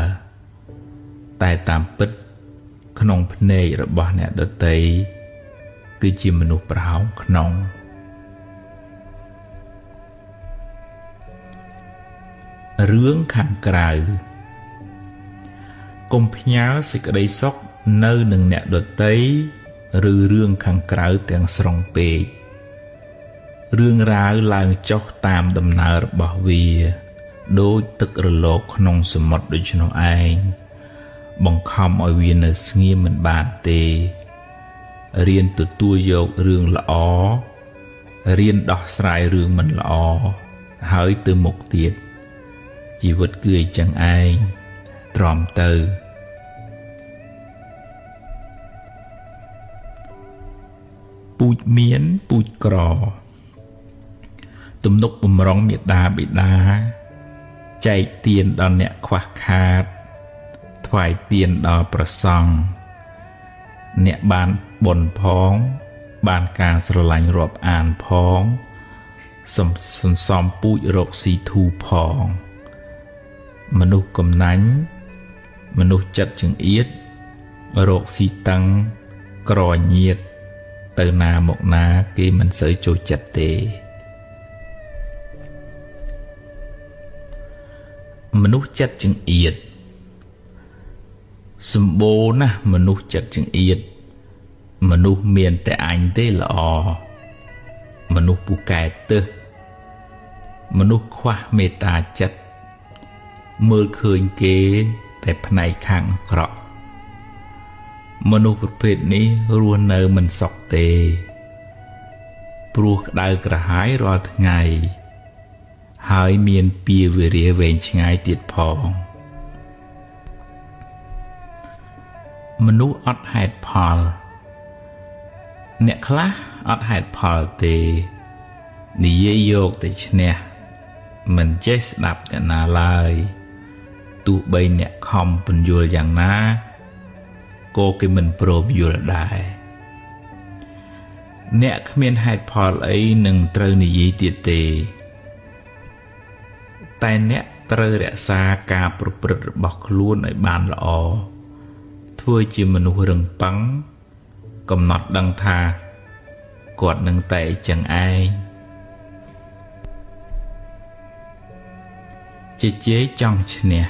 តែតាមពិតក្នុងភ្នែករបស់អ្នកដទៃគឺជាមនុស្សប្រហោងក្នុងរឿងខាងក្រៅកុំផ្ញើសេចក្តីសុខនៅនឹងអ្នកដទៃឬរឿងខាងក្រៅទាំងស្រុងពេករឿងរ៉ាវឡើងចុះតាមដំណើររបស់វាដូចទឹករលកក្នុងសមុទ្រដូច្នោះឯងបង្ខំឲ្យវានៅស្ងៀមមិនបានទេរៀនទទួលយករឿងល្អរៀនដោះស្រាយរឿងមិនល្អហើយទៅមុខទៀតជីវិតគឺអញ្ចឹងឯងទ្រាំទៅពូជមានពូជក្រទំនុកបំរុងមេដាបិតាចែកទានដល់អ្នកខ្វះខាតថ្វាយទានដល់ព្រះសង្ឃអ្នកបានបុណ្យផងបានការស្រឡាញ់រាប់អានផងសន្សំពូជរកស៊ីធូផងមនុស្សកំណាញ់មនុស្សចិត្តចង្អៀតរកស៊ីតឹងក្រញៀតទៅណាមកណាគេមិនសូវចូលចិត្តទេមនុស្សចិត្តចង្អៀតសម្បូរណាស់មនុស្សចិត្តចង្អៀតមនុស្សមានតែអញទេល្អមនុស្សពូកែទើសមនុស្សខ្វះមេត្តាចិត្តមើលឃើញគេតែផ្នែកខាងអាក្រក់មនុស្សប្រភេទនេះរស់នៅមិនសុខទេព្រោះក្តៅក្រហាយរាល់ថ្ងៃហើយមានពៀវេរាវែងឆ្ងាយទៀតផងមនុស្សអត់ហេតុផល អ្នកខ្លះអត់ហេតុផលទេនិយាយយកតែឈ្នះមិនចេះស្ដាប់អ្នកណាឡើយទោះបីអ្នកខំពន្យល់យ៉ាងណាក៏គេមិនព្រមយល់ដែរអ្នកគ្មានហេតុផលអីនឹងត្រូវនិយាយទៀតទេតែអ្នកត្រូវរក្សាការប្រព្រឹត្តរបស់ខ្លួនឲ្យបានល្អធ្វើជាមនុស្សរឹងប៉ឹងកំណត់ដឹងថាគាត់នឹងតែចឹងឯងជជែកចង់ឈ្នះ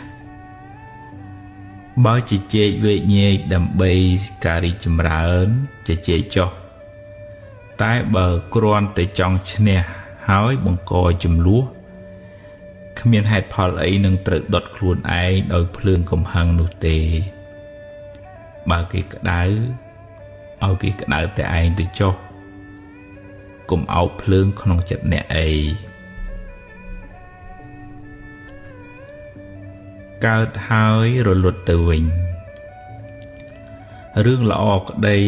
បើជជែកវែកញែកដើម្បីការរីកចម្រើនជជែកចុះតែបើគ្រាន់តែចង់ឈ្នះហើយបង្កចំនួនគ្មានហេតុផលអីនឹងត្រូវដុតខ្លួនឯងដោយភ្លើងកំហឹងនោះទេបើគេក្តៅឲ្យគេក្តៅតែឯងទៅចុះកុំអោបភ្លើងក្នុងចិត្តអ្នកអីកើតហើយរលត់ទៅវិញរឿងល្អក្តី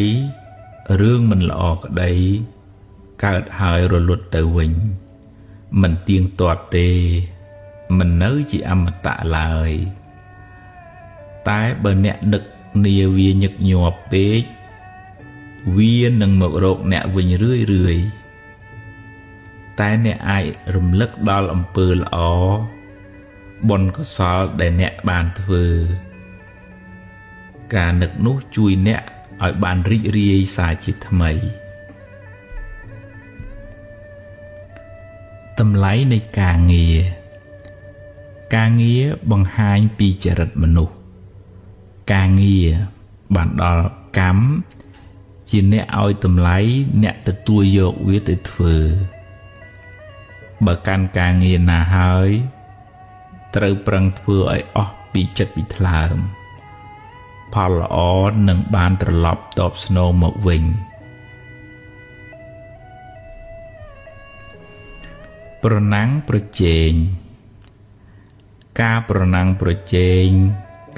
រឿងមិនល្អក្តីកើតហើយរលត់ទៅវិញមិនទៀងទាត់ទេមិននៅជាអមតៈឡើយតែបើអ្នកនឹកនាវាញឹកញាប់ពេកវានឹងមករកអ្នកវិញរឿយរឿយតែអ្នកអាចរំលឹកដល់អំពើល្អបុណ្យកុសលដែលអ្នកបានធ្វើការនឹកនោះជួយអ្នកឲ្យបានរីករាយសាជាថ្មីតម្លៃនៃការងារការងារបង្ហាញពីចរិតមនុស្សការងារបានដល់កម្មជាអ្នកឲ្យតម្លៃអ្នកទទួលយកវាទៅធ្វើបើកាន់ការងារណាហើយត្រូវប្រឹងធ្វើឲ្យអស់ពីចិត្តពីថ្លើមផលល្អនឹងបានត្រឡប់តបស្នងមកវិញប្រណាំងប្រជែងការប្រណាំងប្រជែង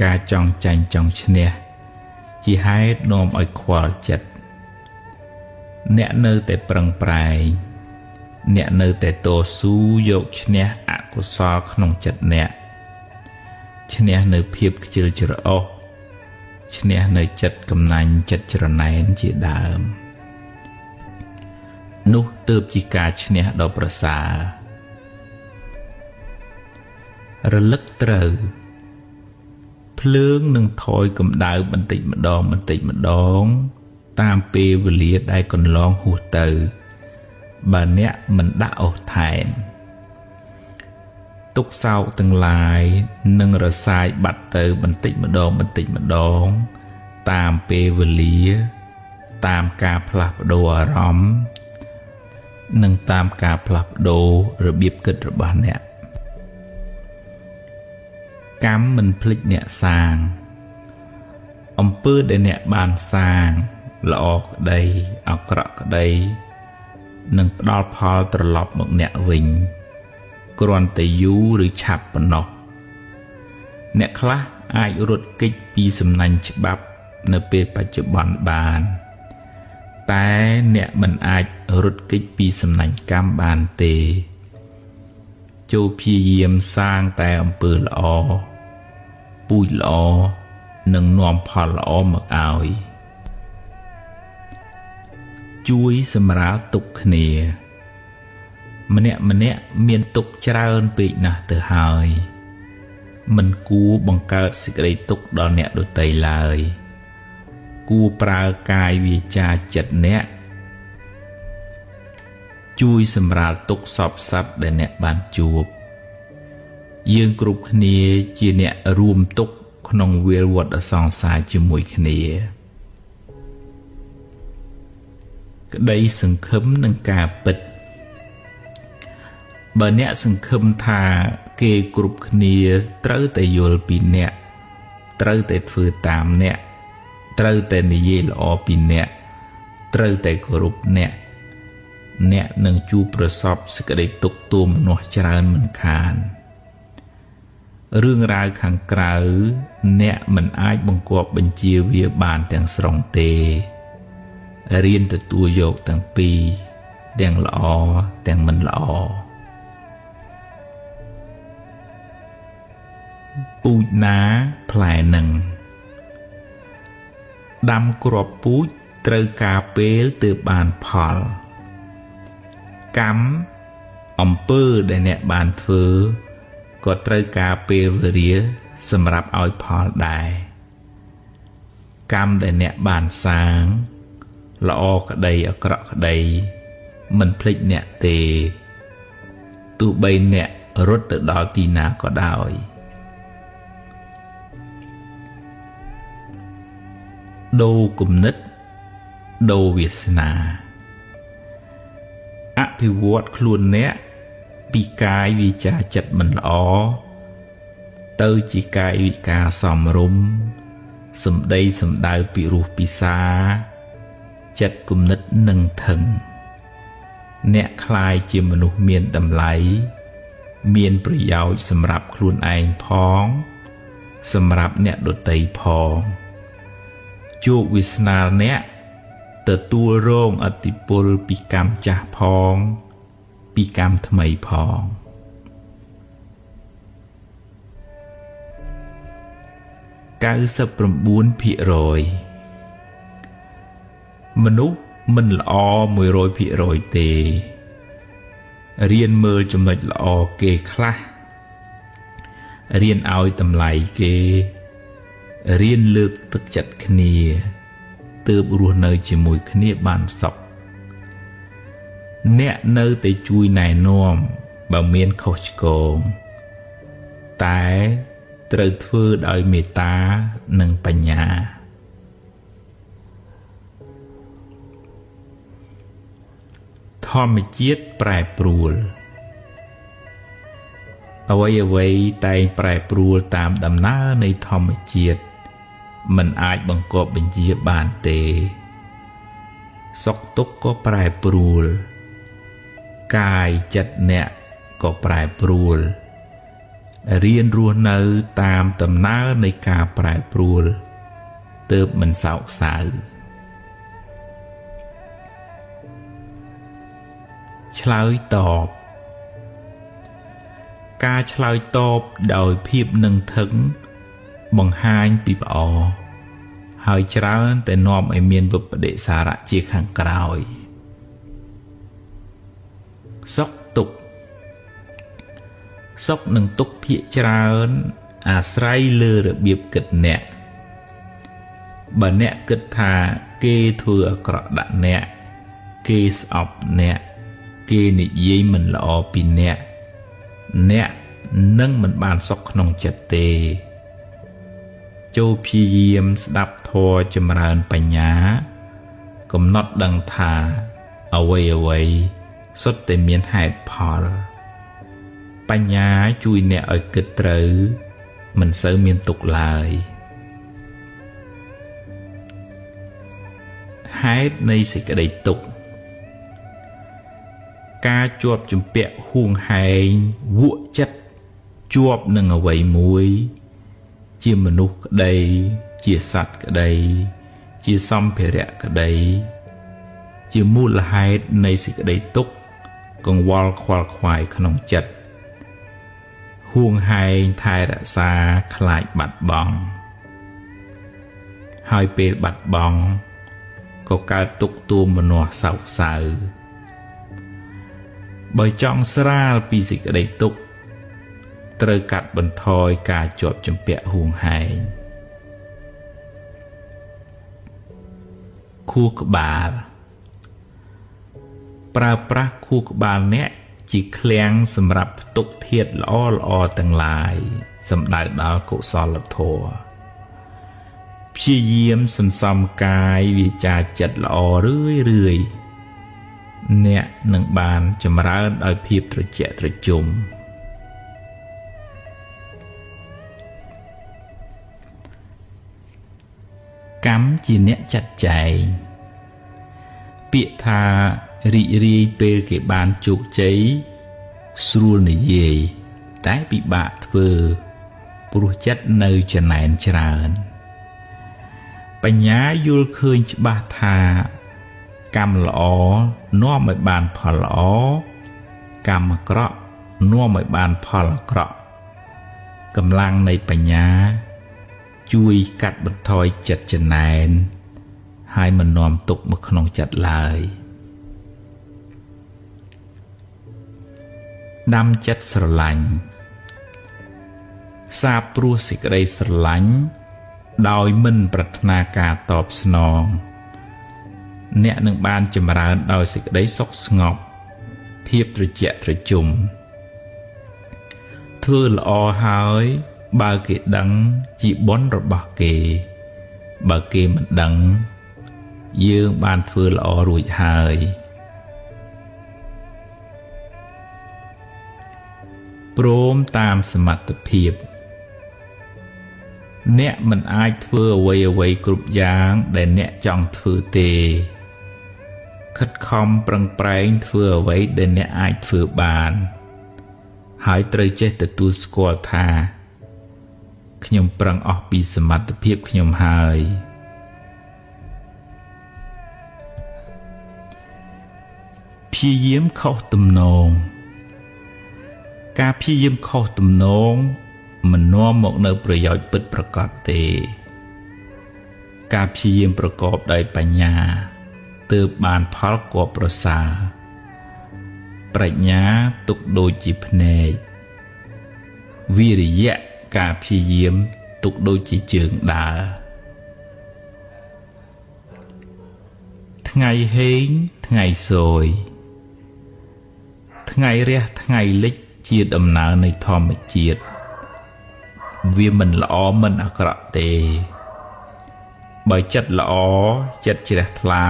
ការចង់ចាញ់ចង់ឈ្នះជាហេតុនាំឲ្យខ្វល់ចិត្តអ្នកនៅតែប្រឹងប្រែងអ្នកនៅតែតស៊ូយកឈ្នះអកុសលក្នុងចិត្តអ្នកឈ្នះនៅភាពខ្ជិលច្រអូសឈ្នះនៅចិត្តកំណាញ់ចិត្តច្រណែនជាដើមនោះទើបជាការឈ្នះដ៏ប្រសើររលឹកត្រូវភ្លើងនឹងថយកម្ដៅបន្តិចម្ដងបន្តិចម្ដងតាមពេលវេលាដែលកន្លងហួសទៅបើអ្នកមិនដាក់អូសថែមទុក្ខសោកទាំងឡាយនឹងរសាយបាត់ទៅបន្តិចម្ដងបន្តិចម្ដងតាមពេលវេលាតាមការផ្លាស់ប្ដូរអារម្មណ៍និងតាមការផ្លាស់ប្ដូររបៀបគិតរបស់អ្នកកម្មមិនភ្លេចអ្នកសាងអំពើដែលអ្នកបានសាងល្អក្តីអាក្រក់ក្តីនឹងផ្ដល់ផលត្រឡប់មកអ្នកវិញគ្រាន់តែយូរឬឆាប់ប៉ុណ្ណោះអ្នកខ្លះអាចរត់គេចពីសំណាញ់ច្បាប់នៅពេលបច្ចុប្បន្នបានតែអ្នកមិនអាចរត់គេចពីសំណាញ់កម្មបានទេចូលព្យាយាមសាងតែអំពើល្អពូជល្អនឹងនាំផលល្អមកឲ្យជួយសម្រាលទុក្ខគ្នាម្នាក់ម្នាក់មានទុក្ខច្រើនពេកណាស់ទៅហើយមិនគួរបង្កើតសេចក្តីទុក្ខដល់អ្នកដទៃឡើយគួរប្រើកាយវាចាចិត្តអ្នកជួយសម្រាលទុក្ខសពសត្វដែលអ្នកបានជួបយើងគ្រប់គ្នាជាអ្នករួមទុក្ខក្នុងវាលវដ្តសង្សារជាមួយគ្នាក្តីសង្ឃឹមនឹងការពិតបើអ្នកសង្ឃឹមថាគេគ្រប់គ្នាត្រូវតែយល់ពីអ្នកត្រូវតែធ្វើតាមអ្នកត្រូវតែនិយាយល្អពីអ្នកត្រូវតែគោរពអ្នកអ្នកនឹងជួបប្រសពសេចក្តីទុក្ខទោមនស្សច្រើនមិនខានរឿងរ៉ាវខាងក្រៅអ្នកមិនអាចបង្គាប់បញ្ជាវាបានទាំងស្រុងទេ រៀនទទួលយកទាំងពីរទាំងល្អទាំងមិនល្អពូជណាផ្លែនឹងដាំគ្រាប់ពូជត្រូវការពេលទើបបានផលកម្មអំពើដែលអ្នកបានធ្វើក៏ត្រូវការពេលវេលាសម្រាប់ឲ្យផលដែរកម្មដែលអ្នកបានសាងល្អក្តីអាក្រក់ក្តីមិនភ្លេចអ្នកទេទោះបីអ្នករត់ទៅដល់ទីណាក៏ដោយដូរគំនិតដូរវាសនាអភិវឌ្ឍខ្លួនអ្នកពីកាយវាចាចិត្តមិនល្អទៅជាកាយវិការសមរម្យសម្ដីសម្ដៅពិរោះពិសាចិត្តគំនិតនឹងថឹងអ្នកក្លាយជាមនុស្សមានតម្លៃមានប្រយោជន៍សម្រាប់ខ្លួនឯងផងសម្រាប់អ្នកដទៃផងជោគវាសនាអ្នកទទួលរងឥទ្ធិពលពីកម្មចាស់ផងពីកម្មថ្មីផង 99% មនុស្សមិនល្អ 100% ទេរៀនមើលចំណុចល្អគេខ្លះរៀនឲ្យតម្លៃគេរៀនលើកទឹកចិត្តគ្នាទើបរស់នៅជាមួយគ្នាបានសុខអ្នកនៅតែជួយណែនាំបើមានខុសឆ្គងតែត្រូវធ្វើដោយមេត្តានិងបញ្ញាធម្មជាតិប្រែប្រួលអ្វីៗតែងប្រែប្រួលតាមដំណើរនៃធម្មជាតិមិនអាចបង្គាប់បញ្ជាបានទេសុខទុក្ខក៏ប្រែប្រួលកាយចិត្តអ្នកក៏ប្រែប្រួលរៀនរស់នៅតាមដំណើរនៃការប្រែប្រួលទើបមិនសោកសៅឆ្លើយតបការឆ្លើយតបដោយភាពនឹងថឹងបង្ហាញពីល្អហើយច្រើនតែនាំឲ្យមានវិបដិសារៈជាខាងក្រោយសុខទុក្ខសុខនិងទុក្ខភាគច្រើនអាស្រ័យលើរបៀបគិតអ្នកបើអ្នកគិតថាគេធ្វើអាក្រក់ដាក់អ្នកគេស្អប់អ្នកគេនិយាយមិនល្អពីអ្នកអ្នកនឹងមិនបានសុខក្នុងចិត្តទេចូលព្យាយាមស្ដាប់ធម៌ចម្រើនបញ្ញាកំណត់ដឹងថាអ្វីៗសុទ្ធតែមានហេតុផលបញ្ញាជួយអ្នកឲ្យគិតត្រូវមិនសូវមានទុក្ខឡើយហេតុនៃសេចក្តីទុក្ខការជាប់ជំពាក់ហួងហែងវក់ចិត្តជាប់នឹងអ្វីមួយជាមនុស្សក្តីជាសត្វក្តីជាសម្ភារៈក្តីជាមូលហេតុនៃសេចក្តីទុក្ខកង្វល់ខ្វល់ខ្វាយក្នុងចិត្តហួងហែងថែរក្សាខ្លាចបាត់បង់ហើយពេលបាត់បង់ក៏កើតទុក្ខទោមនស្សសោកសៅបើចង់ស្រាលពីសេចក្តីទុក្ខត្រូវកាត់បន្ថយការជាប់ជំពាក់ហួងហែងខួរក្បាលប្រើប្រាស់ខួរក្បាលអ្នកជាឃ្លាំងសម្រាប់ផ្ទុកធាតុល្អៗទាំងឡាយសំដៅដល់កុសលធម៌ព្យាយាមសន្សំកាយវាចាចិត្តល្អរឿយៗអ្នកនឹងបានចម្រើនដោយភាពត្រជាក់ត្រជុំកម្មជាអ្នកចាត់ចែងពាក្យថារីករាយពេលគេបានជោគជ័យស្រួលនិយាយតែពិបាកធ្វើព្រោះចិត្តនៅចំណែនច្រើនបញ្ញាយល់ឃើញច្បាស់ថា កម្មល្អនាំឲ្យបានផលល្អកម្មអាក្រក់នាំឲ្យបានផលអាក្រក់កម្លាំងនៃបញ្ញាជួយកាត់បន្ថយចិត្តចំណែនហើយមិននាំទុកមកក្នុងចិត្តឡើយដាំចិត្តស្រឡាញ់សាបព្រោះសេចក្តីស្រឡាញ់ដោយមិនប្រាថ្នាការតបស្នងអ្នកនឹងបានចម្រើនដោយសេចក្តីសុខស្ងប់ភាពត្រជាក់ត្រជុំធ្វើល្អហើយបើគេដឹងជាបុណ្យរបស់គេបើគេមិនដឹងយើងបានធ្វើល្អរួចហើយព្រមតាមសមត្ថភាពអ្នកមិនអាចធ្វើអ្វីៗគ្រប់យ៉ាងដែលអ្នកចង់ធ្វើទេខិតខំប្រឹងប្រែងធ្វើអ្វីដែលអ្នកអាចធ្វើបានហើយត្រូវចេះទទួលស្គាល់ថាខ្ញុំប្រឹងអស់ពីសមត្ថភាពខ្ញុំហើយព្យាយាមខុសទំនងការព្យាយាមខុសទំនងមិននាំមកនៅប្រយោជន៍ពិតប្រាកដទេការព្យាយាមប្រកបដោយបញ្ញាទើបបានផលគប្បីប្រសើរប្រាជ្ញាទុកដូចជាភ្នែកវិរិយៈការព្យាយាមទុកដូចជាជើងដើរថ្ងៃហេងថ្ងៃសយថ្ងៃរះថ្ងៃលិចជាដំណើរនៃធម្មជាតិវាមិនល្អមិនអាក្រក់ទេបើចិត្តល្អចិត្តជ្រះថ្លា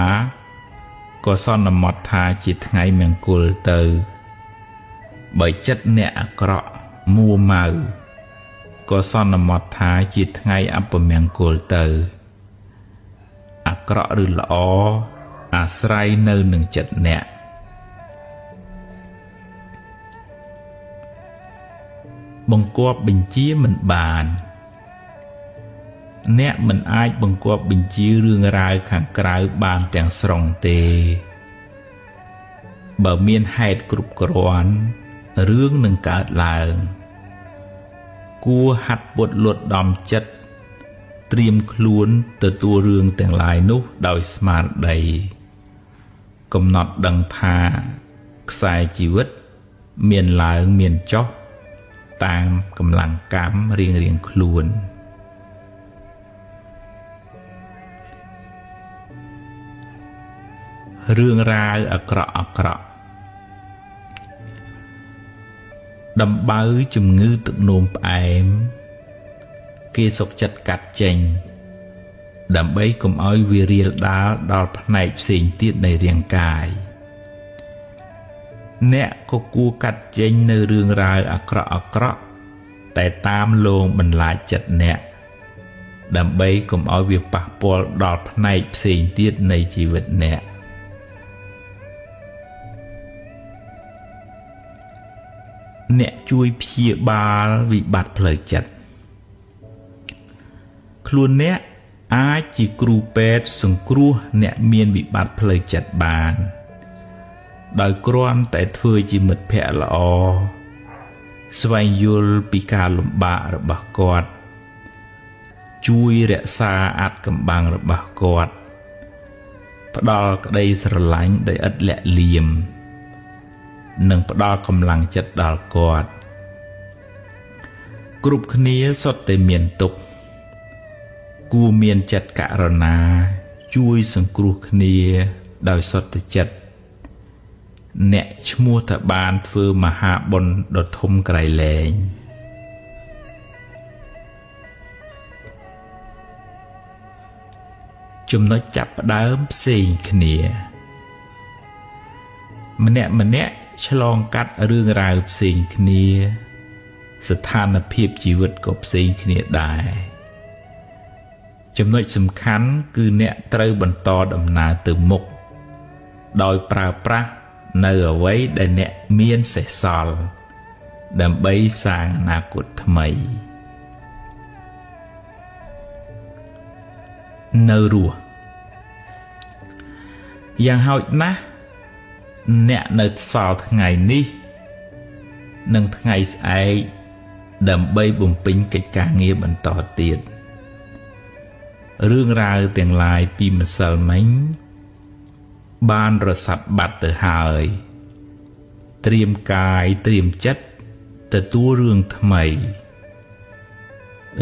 ក៏សន្មត់ថាជាថ្ងៃមង្គលទៅបើចិត្តអ្នកអាក្រក់មួម៉ៅក៏សន្មត់ថាជាថ្ងៃអពមង្គលទៅអាក្រក់ឬល្អអាស្រ័យនៅនឹងចិត្តអ្នកបង្គាប់បញ្ជាមិនបានអ្នកមិនអាចបង្គាប់បញ្ជារឿងរ៉ាវខាងក្រៅបានទាំងស្រុងទេបើមានហេតុគ្រប់គ្រាន់រឿងនឹងកើតឡើងគួរហាត់ពត់លត់ដំចិត្តត្រៀមខ្លួនទទួលរឿងទាំងឡាយនោះដោយស្មារតីកំណត់ដឹងថាខ្សែជីវិតមានឡើងមានចុះតាមកម្លាំងកម្មរៀងៗខ្លួនរឿងរ៉ាវអាក្រក់អាក្រក់ដំបៅជំងឺទឹកនោមផ្អែមគេសុកចិត្តកាត់ចេញដើម្បីកុំឲ្យវារាលដាលដល់ផ្នែកផ្សេងទៀតនៃរាងកាយអ្នកក៏គួរកាត់ចេញនៅរឿងរ៉ាវអាក្រក់អាក្រក់តែតាមលងបន្លាចចិត្តអ្នកដើម្បីកុំឲ្យវាប៉ះពាល់ដល់ផ្នែកផ្សេងទៀតនៃជីវិតអ្នកអ្នកជួយព្យាបាលវិបត្តិផ្លូវចិត្តខ្លួនអ្នកអាចជាគ្រូពេទ្យសង្គ្រោះអ្នកមានវិបត្តិផ្លូវចិត្តបានដោយគ្រាន់តែធ្វើជាមិត្តភក្តិល្អស្វែងយល់ពីការលំបាករបស់គាត់ជួយរក្សាអាថ៌កំបាំងរបស់គាត់ផ្ដល់ក្តីស្រឡាញ់ដោយឥតលាក់លៀមនិងផ្ដល់កម្លាំងចិត្តដល់គាត់គ្រប់គ្នាសុទ្ធតែមានទុក្ខគួរមានចិត្តករុណាជួយសង្គ្រោះគ្នាដោយសុទ្ធចិត្តអ្នកឈ្មោះថាបានធ្វើមហាបុណ្យដ៏ធំក្រៃលែងចំណុចចាប់ផ្ដើមផ្សេងគ្នាម្នាក់ម្នាក់ឆ្លងកាត់រឿងរ៉ាវផ្សេងគ្នាស្ថានភាពជីវិតក៏ផ្សេងគ្នាដែរចំណុចសំខាន់គឺអ្នកត្រូវបន្តដំណើរទៅមុខដោយប្រើប្រាស់នៅអ្វីដែលអ្នកមានសេសសល់ដើម្បីសាងអនាគតថ្មីនៅរស់ យ៉ាងហោចណាស់អ្នកនៅសល់ថ្ងៃនេះនិងថ្ងៃស្អែកដើម្បីបំពេញកិច្ចការងារបន្តទៀតរឿងរ៉ាវទាំងឡាយពីម្សិលមិញបានរសាត់បាត់ទៅហើយត្រៀមកាយត្រៀមចិត្តទទួលរឿងថ្មី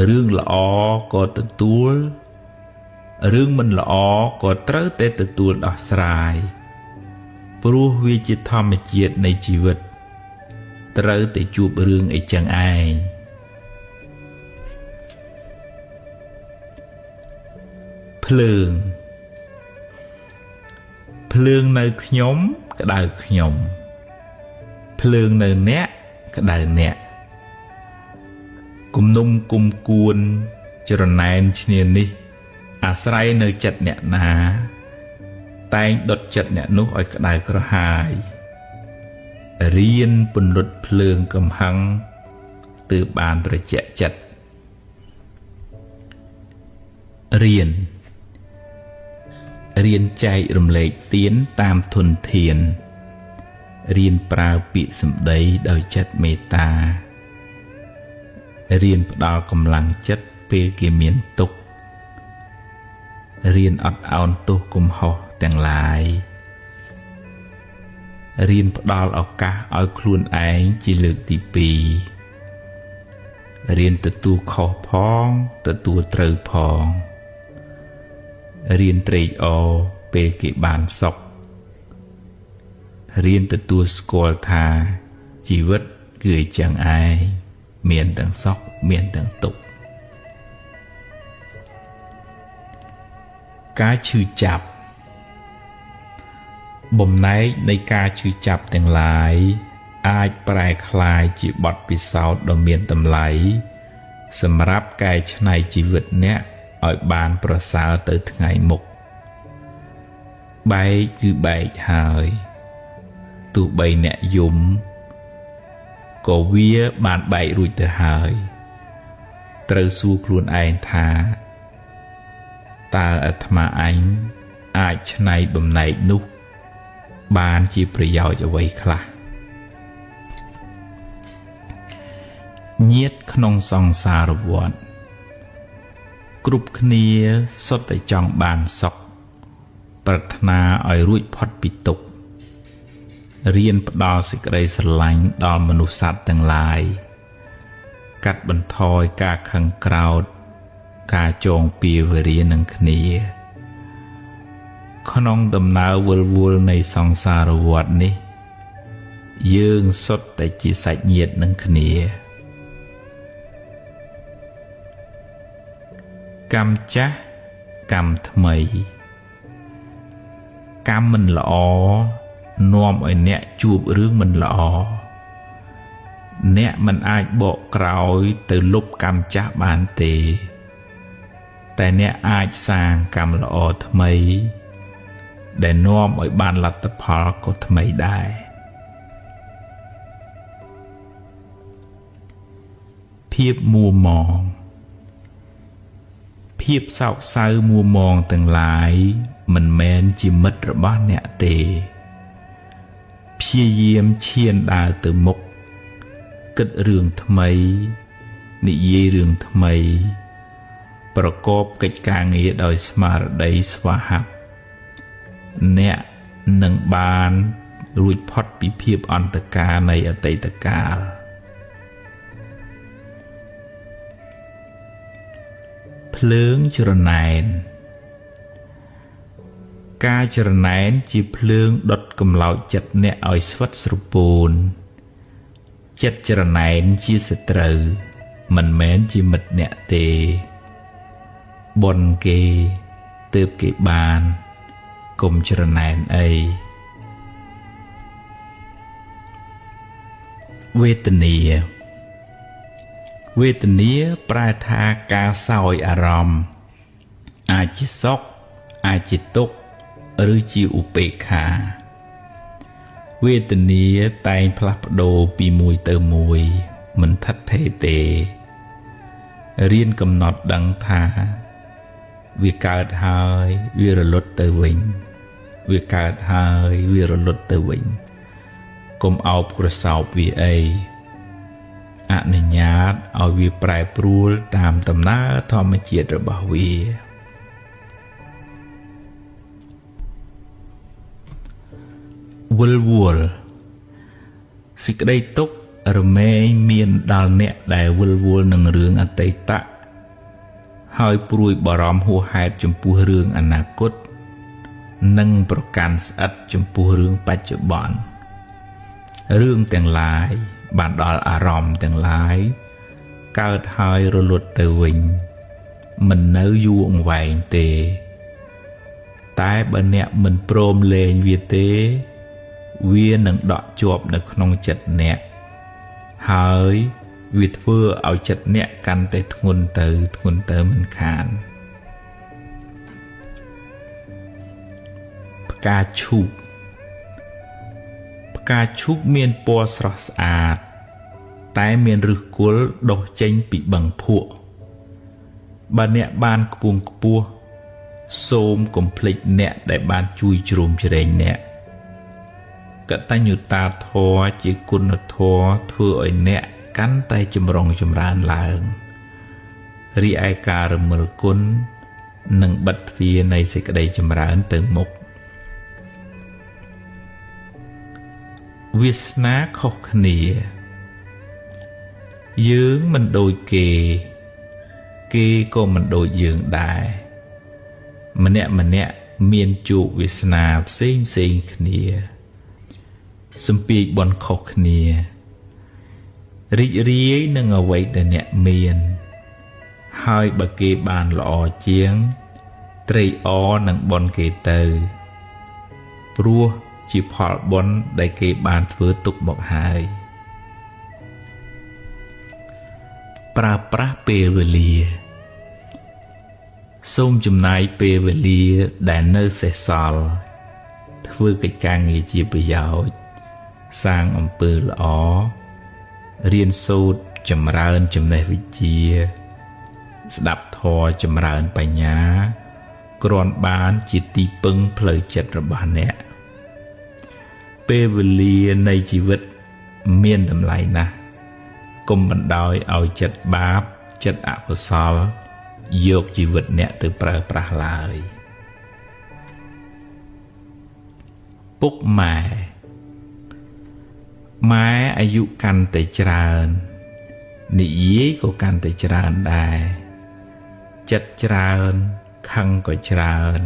រឿងល្អក៏ទទួលរឿងមិនល្អក៏ត្រូវតែទទួលដោះស្រាយព្រោះវាជាធម្មជាតិនៃជីវិតត្រូវតែជួបរឿងអីចឹងឯងភ្លើងភ្លើងនៅខ្ញុំក្តៅខ្ញុំភ្លើងនៅអ្នកក្តៅអ្នកគំនុំគុំគួនច្រណែនឈ្នានេះអាស្រ័យនៅចិត្តអ្នកណាតែងដុតចិត្តអ្នកនោះឲ្យក្តៅក្រហាយរៀនពន្លត់ភ្លើងកំហឹងទើបបានត្រជាក់ចិត្តរៀនរៀនចែករំលែកទានតាមធនធានរៀនប្រើពាក្យសម្ដីដោយចិត្តមេត្តារៀនផ្ដល់កម្លាំងចិត្តពេលគេមានទុក្ខរៀនអត់ឱនទោសកំហុសទាំងឡាយរៀនផ្ដល់ឱកាសឲ្យខ្លួនឯងជាលើកទី2រៀនទទួលខុសផងទទួលត្រូវផងរៀនត្រេកអរពេលគេបានសុខរៀនទទួលស្គាល់ថាជីវិតគឺអញ្ចឹងឯងមានទាំងសុខមានទាំងទុក្ខការឈឺចាប់បំណែកនៃការឈឺចាប់ទាំងឡាយអាចប្រែក្លាយជាបទពិសោធន៍ដ៏មានតម្លៃសម្រាប់កែច្នៃជីវិតអ្នកឲ្យបានប្រសើរទៅថ្ងៃមុខបែកគឺបែកហើយទោះបីអ្នកយំក៏វាបានបែករួចទៅហើយត្រូវសួរខ្លួនឯងថាតើអាត្មាអញអាចច្នៃបំណែកនោះបានជាប្រយោជន៍អ្វីខ្លះញាតិក្នុងសង្សារវដ្តគ្រប់គ្នាសុទ្ធតែចង់បានសុខប្រាថ្នាឲ្យរួចផុតពីទុក្ខរៀនផ្ដល់សេចក្តីស្រឡាញ់ដល់មនុស្សសត្វទាំងឡាយកាត់បន្ថយការខឹងក្រោធការចងពៀវរានឹងគ្នាក្នុងដំណើរវិលវល់នៃសង្សារវដ្តនេះយើងសុទ្ធតែជាសាច់ញាតិនឹងគ្នាកម្មចាស់កម្មថ្មីកម្មមិនល្អនាំឲ្យអ្នកជួបរឿងមិនល្អអ្នកមិនអាចបកក្រោយទៅលុបកម្មចាស់បានទេតែអ្នកអាចសាងកម្មល្អថ្មីដែលនាំឲ្យបានលទ្ធផលក៏ថ្មីដែរភាពមួម៉ងភាពសោកសៅមួម៉ងទាំងឡាយមិនមែនជាមិត្តរបស់អ្នកទេព្យាយាមឈានដើរទៅមុខគិតរឿងថ្មីនិយាយរឿងថ្មីប្រកបកិច្ចការងារដោយស្មារតីស្វាហាប់អ្នកនឹងបានរួចផុតពីភាពអន្តកាលនៃអតីតកាលភ្លើងច្រណែនការច្រណែនជាភ្លើងដុតកម្លោចចិត្តអ្នកឲ្យស្វិតស្រពោនចិត្តច្រណែនជាសត្រូវមិនមែនជាមិត្តអ្នកទេបុណ្យគេទើបគេបានកុំច្រណែនអីវេទនាវេទនាប្រែថាការសោយអារម្មណ៍អាចជាសុខអាចជាទុក្ខឬជាឧបេក្ខាវេទនាតែងផ្លាស់ប្ដូរពីមួយទៅមួយមិនថិតថេរទេរៀនកំណត់ដឹងថាវាកើតហើយវារលត់ទៅវិញ។ វាកើតហើយវារលត់ទៅវិញកុំអោបក្រសោបវាអីអនុញ្ញាតឲ្យវាប្រែប្រួលតាមដំណើរធម្មជាតិរបស់វាវិលវល់សេចក្តីទុក្ខរមែងមានដល់អ្នកដែលវិលវល់នឹងរឿងអតីតៈហើយព្រួយបារម្ភហួសហេតុចំពោះរឿងអនាគតនិងប្រកាន់ស្អិតចំពោះរឿងបច្ចុប្បន្នរឿងទាំងឡាយបានដល់អារម្មណ៍ទាំងឡាយកើតហើយរលត់ទៅវិញមិននៅយូរអង្វែងទេតែបើអ្នកមិនព្រមលែងវាទេវានឹងដក់ជាប់នៅក្នុងចិត្តអ្នកហើយវាធ្វើឲ្យចិត្តអ្នកកាន់តែធ្ងន់ទៅធ្ងន់ទៅមិនខានផ្កាឈូកផ្កាឈូកមានពណ៌ស្រស់ស្អាតតែមានឫសគល់ដុះចេញពីបឹងភក់បើអ្នកបានខ្ពង់ខ្ពស់សូមកុំភ្លេចអ្នកដែលបានជួយជ្រោមជ្រែងអ្នកកតញ្ញូតាធម៌ជាគុណធម៌ធ្វើឲ្យអ្នកកាន់តែចម្រុងចម្រើនឡើងរីឯការរមិលគុណនិងបិទទ្វារនៃសេចក្តីចម្រើនទៅមុខវាសនាខុសគ្នាយើងមិនដូចគេគេក៏មិនដូចយើងដែរម្នាក់ម្នាក់មានជោគវាសនាផ្សេងផ្សេងគ្នាសំពាយបន់ខុសគ្នារីករាយនឹងអ្វីដែលអ្នកមានហើយបើគេបានល្អជាងត្រេកអរនឹងបន់គេទៅព្រោះជាផលបុណ្យដែលគេបានធ្វើទុកមកហើយប្រើប្រាស់ពេលវេលាសូមចំណាយពេលវេលាដែលនៅសេសសល់ធ្វើកិច្ចការងារជាប្រយោជន៍សាងអំពើល្អរៀនសូត្រចម្រើនចំណេះវិជ្ជាស្ដាប់ធម៌ចម្រើនបញ្ញាគ្រាន់បានជាទីពឹងផ្លូវចិត្តរបស់អ្នកពេលវេលានៃជីវិតមានតម្លៃណាស់កុំបណ្ដោយឲ្យចិត្តបាបចិត្តអកុសលយកជីវិតអ្នកទៅប្រើប្រាស់ឡើយពុកម៉ែម៉ែអាយុកាន់តែច្រើននិយាយក៏កាន់តែច្រើនដែរចិត្តច្រើនខឹងក៏ច្រើន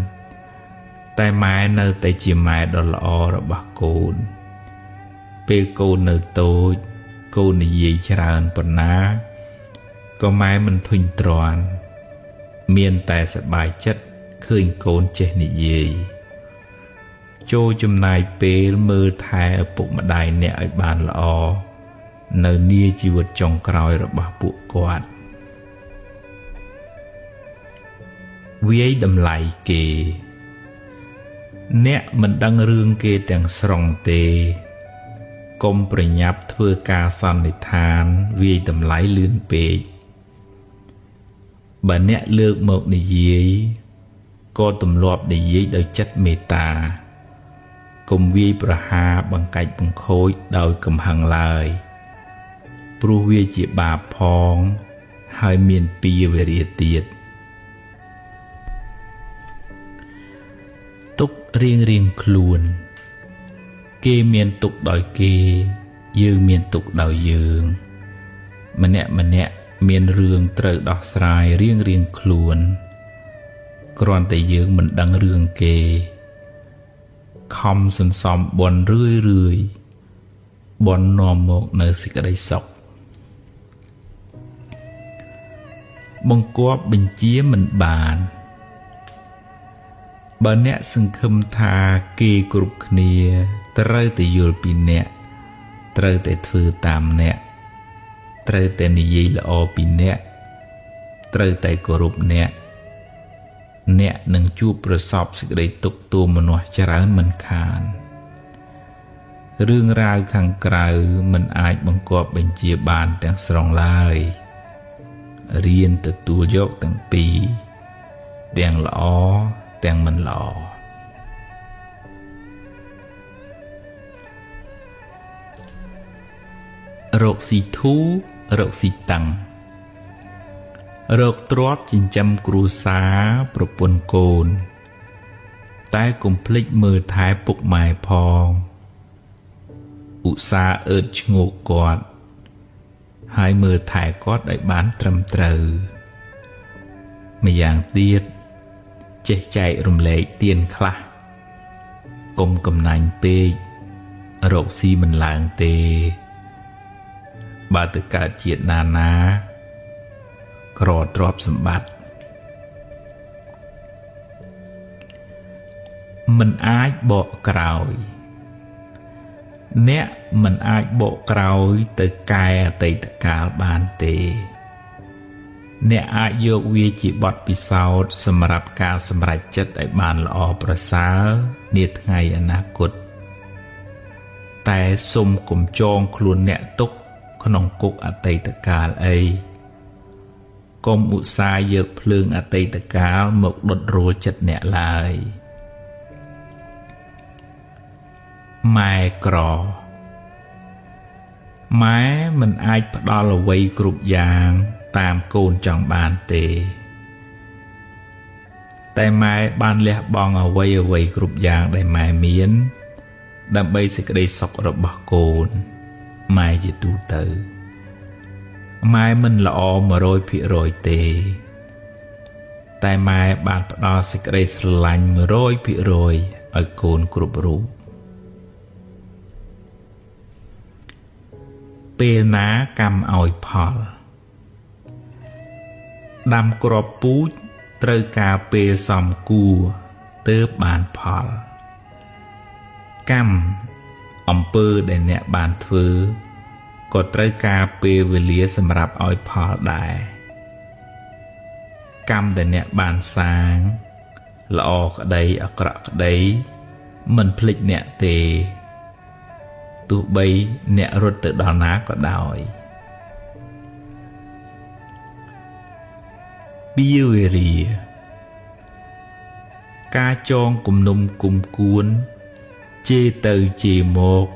តែម៉ែនៅតែជាម៉ែដ៏ល្អរបស់កូនពេលកូននៅតូចកូននិយាយច្រើនប៉ុណ្ណាក៏ម៉ែមិនធុញទ្រាន់មានតែសប្បាយចិត្តឃើញកូនចេះនិយាយចូលចំណាយពេលមើលថែឪពុកម្ដាយអ្នកឲ្យបានល្អនៅនាជីវិតចុងក្រោយរបស់ពួកគាត់វាយតម្លៃគេអ្នកមិនដឹងរឿងគេទាំងស្រុងទេកុំប្រញាប់ធ្វើការសន្និដ្ឋានវាយតម្លៃលឿនពេកបើអ្នកលើកមកនិយាយក៏ទម្លាប់និយាយដោយចិត្តមេត្តាកុំវាយប្រហារបង្កាច់បង្ខូចដោយកំហឹងឡើយព្រោះវាជាបាបផងហើយមានពីវេរាទៀតទុករៀងរៀងខ្លួនគេមានទុកដោយគេយើងមានទុកដោយយើងម្នាក់ម្នាក់មានរឿងត្រូវដោះស្រាយរៀងរៀងខ្លួនគ្រាន់តែយើងមិនដឹងរឿងគេខំសន្សំបុណ្យរឿយរឿយបុណ្យនាំមកនៅសេចក្តីសុខបង្គាប់បញ្ជាមិនបានបើអ្នកសង្ឃឹមថាគេគ្រប់គ្នាត្រូវតែយល់ពីអ្នកត្រូវតែធ្វើតាមអ្នកត្រូវតែនិយាយល្អពីអ្នកត្រូវតែគោរពអ្នកអ្នកនឹងជួបប្រសពសេចក្តីទុក្ខទោមនស្សច្រើនមិនខានរឿងរ៉ាវខាងក្រៅមិនអាចបង្គាប់បញ្ជាបានទាំងស្រុងឡើយរៀនទទួលយកទាំងពីរទាំងល្អទាំងមិនល្អ រកស៊ីធូរកស៊ីតឹងរកទ្រព្យចិញ្ចឹមគ្រួសារប្រពន្ធកូនតែកុំភ្លេចមើលថែពុកម៉ែផងឧស្សាហ៍អើតឈ្ងោកគាត់ហើយមើលថែគាត់ឲ្យបានត្រឹមត្រូវម្យ៉ាងទៀតចេះចែករំលែកទានខ្លះកុំកំណាញ់ពេករកស៊ីមិនឡើងទេបើទៅកើតជាតិណាណាក្រទ្រព្យសម្បត្តិមិនអាចបកក្រោយអ្នកមិនអាចបកក្រោយទៅកែអតីតកាលបានទេអ្នកអាចយកវាជាបទពិសោធន៍សម្រាប់ការសម្រេចចិត្តឲ្យបានល្អប្រសើរនាថ្ងៃអនាគតតែសូមកុំចងខ្លួនអ្នកទុកក្នុងគុកអតីតកាលអីកុំឧស្សាហ៍យកភ្លើងអតីតកាលមកដុតរោលចិត្តអ្នកឡើយម៉ែក្រម៉ែមិនអាចផ្ដល់អ្វីគ្រប់យ៉ាងតាមកូនចង់បានទេតែម៉ែបានលះបង់អ្វីគ្រប់យ៉ាងដែលម៉ែមានដើម្បីសេចក្តីសុខរបស់កូនម៉ែជាទូទៅម៉ែមិនល្អ 100% ទេតែម៉ែបានផ្ដល់សេចក្តីស្រឡាញ់ 100% ឲ្យកូនគ្រប់រូបពេលណាកម្មឲ្យផលដាំគ្រាប់ពូជត្រូវការពេលសមគួរទើបបានផលកម្មអំពើដែលអ្នកបានធ្វើក៏ត្រូវការពេលវេលាសម្រាប់ឲ្យផលដែរកម្មដែលអ្នកបានសាងល្អក្តីអាក្រក់ក្តីមិនភ្លេចអ្នកទេទោះបីអ្នករត់ទៅដល់ណាក៏ដោយពៀវេរាការចងគំនុំគុំគួនជេរទៅជេរមក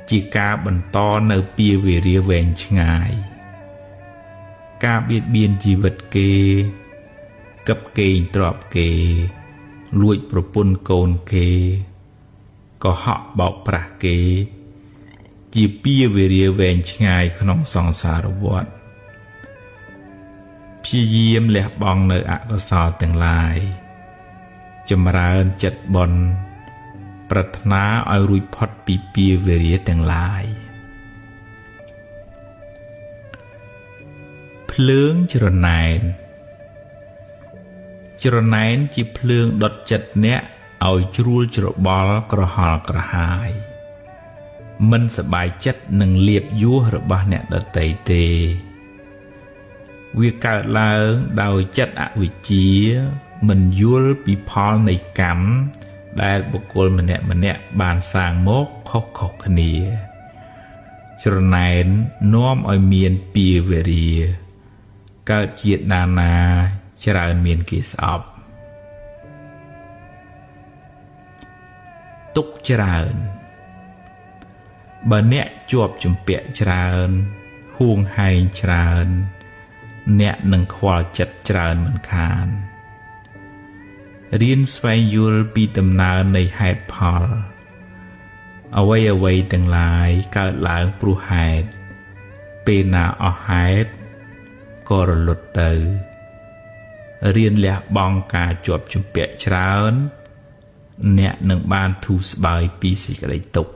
ជាការបន្តនៅពៀវេរាវែងឆ្ងាយការបៀតបៀនជីវិតគេកឹបកេងទ្រព្យគេលួចប្រពន្ធកូនគេក៏ហក់បោកប្រាស់គេជាពៀវេរាវែងឆ្ងាយក្នុងសង្សារវដ្តព្យាយាមលះបង់នៅអកុសលទាំងឡាយចម្រើនចិត្តបុណ្យប្រាថ្នាឲ្យរួចផុតពីពៀវេរាទាំងឡាយភ្លើងច្រណែនច្រណែនជាភ្លើងដុតចិត្តអ្នកឲ្យជ្រួលច្របល់ក្រហល់ក្រហាយមិនសប្បាយចិត្តនឹងលាភយសរបស់អ្នកដទៃទេវាកើតឡើងដោយចិត្តអវិជ្ជាមិនយល់ពីផលនៃកម្មដែលបុគ្គលម្នាក់ៗបានសាងមកខុសៗគ្នាច្រណែននាំឲ្យមានពៀវេរាកើតជាតិណាណាច្រើនមានគេស្អប់ទុកច្រើនបើអ្នកជាប់ជំពាក់ច្រើនហួងហែងច្រើនអ្នកនឹងខ្វល់ចិត្តច្រើនមិនខានរៀនស្វែងយល់ពីដំណើរនៃហេតុផលអ្វីៗទាំងឡាយកើតឡើងព្រោះហេតុពេលណាអស់ហេតុក៏រលត់ទៅរៀនលះបង់ការជាប់ជំពាក់ច្រើនអ្នកនឹងបានធូរស្បើយពីសេចក្តីទុក្ខ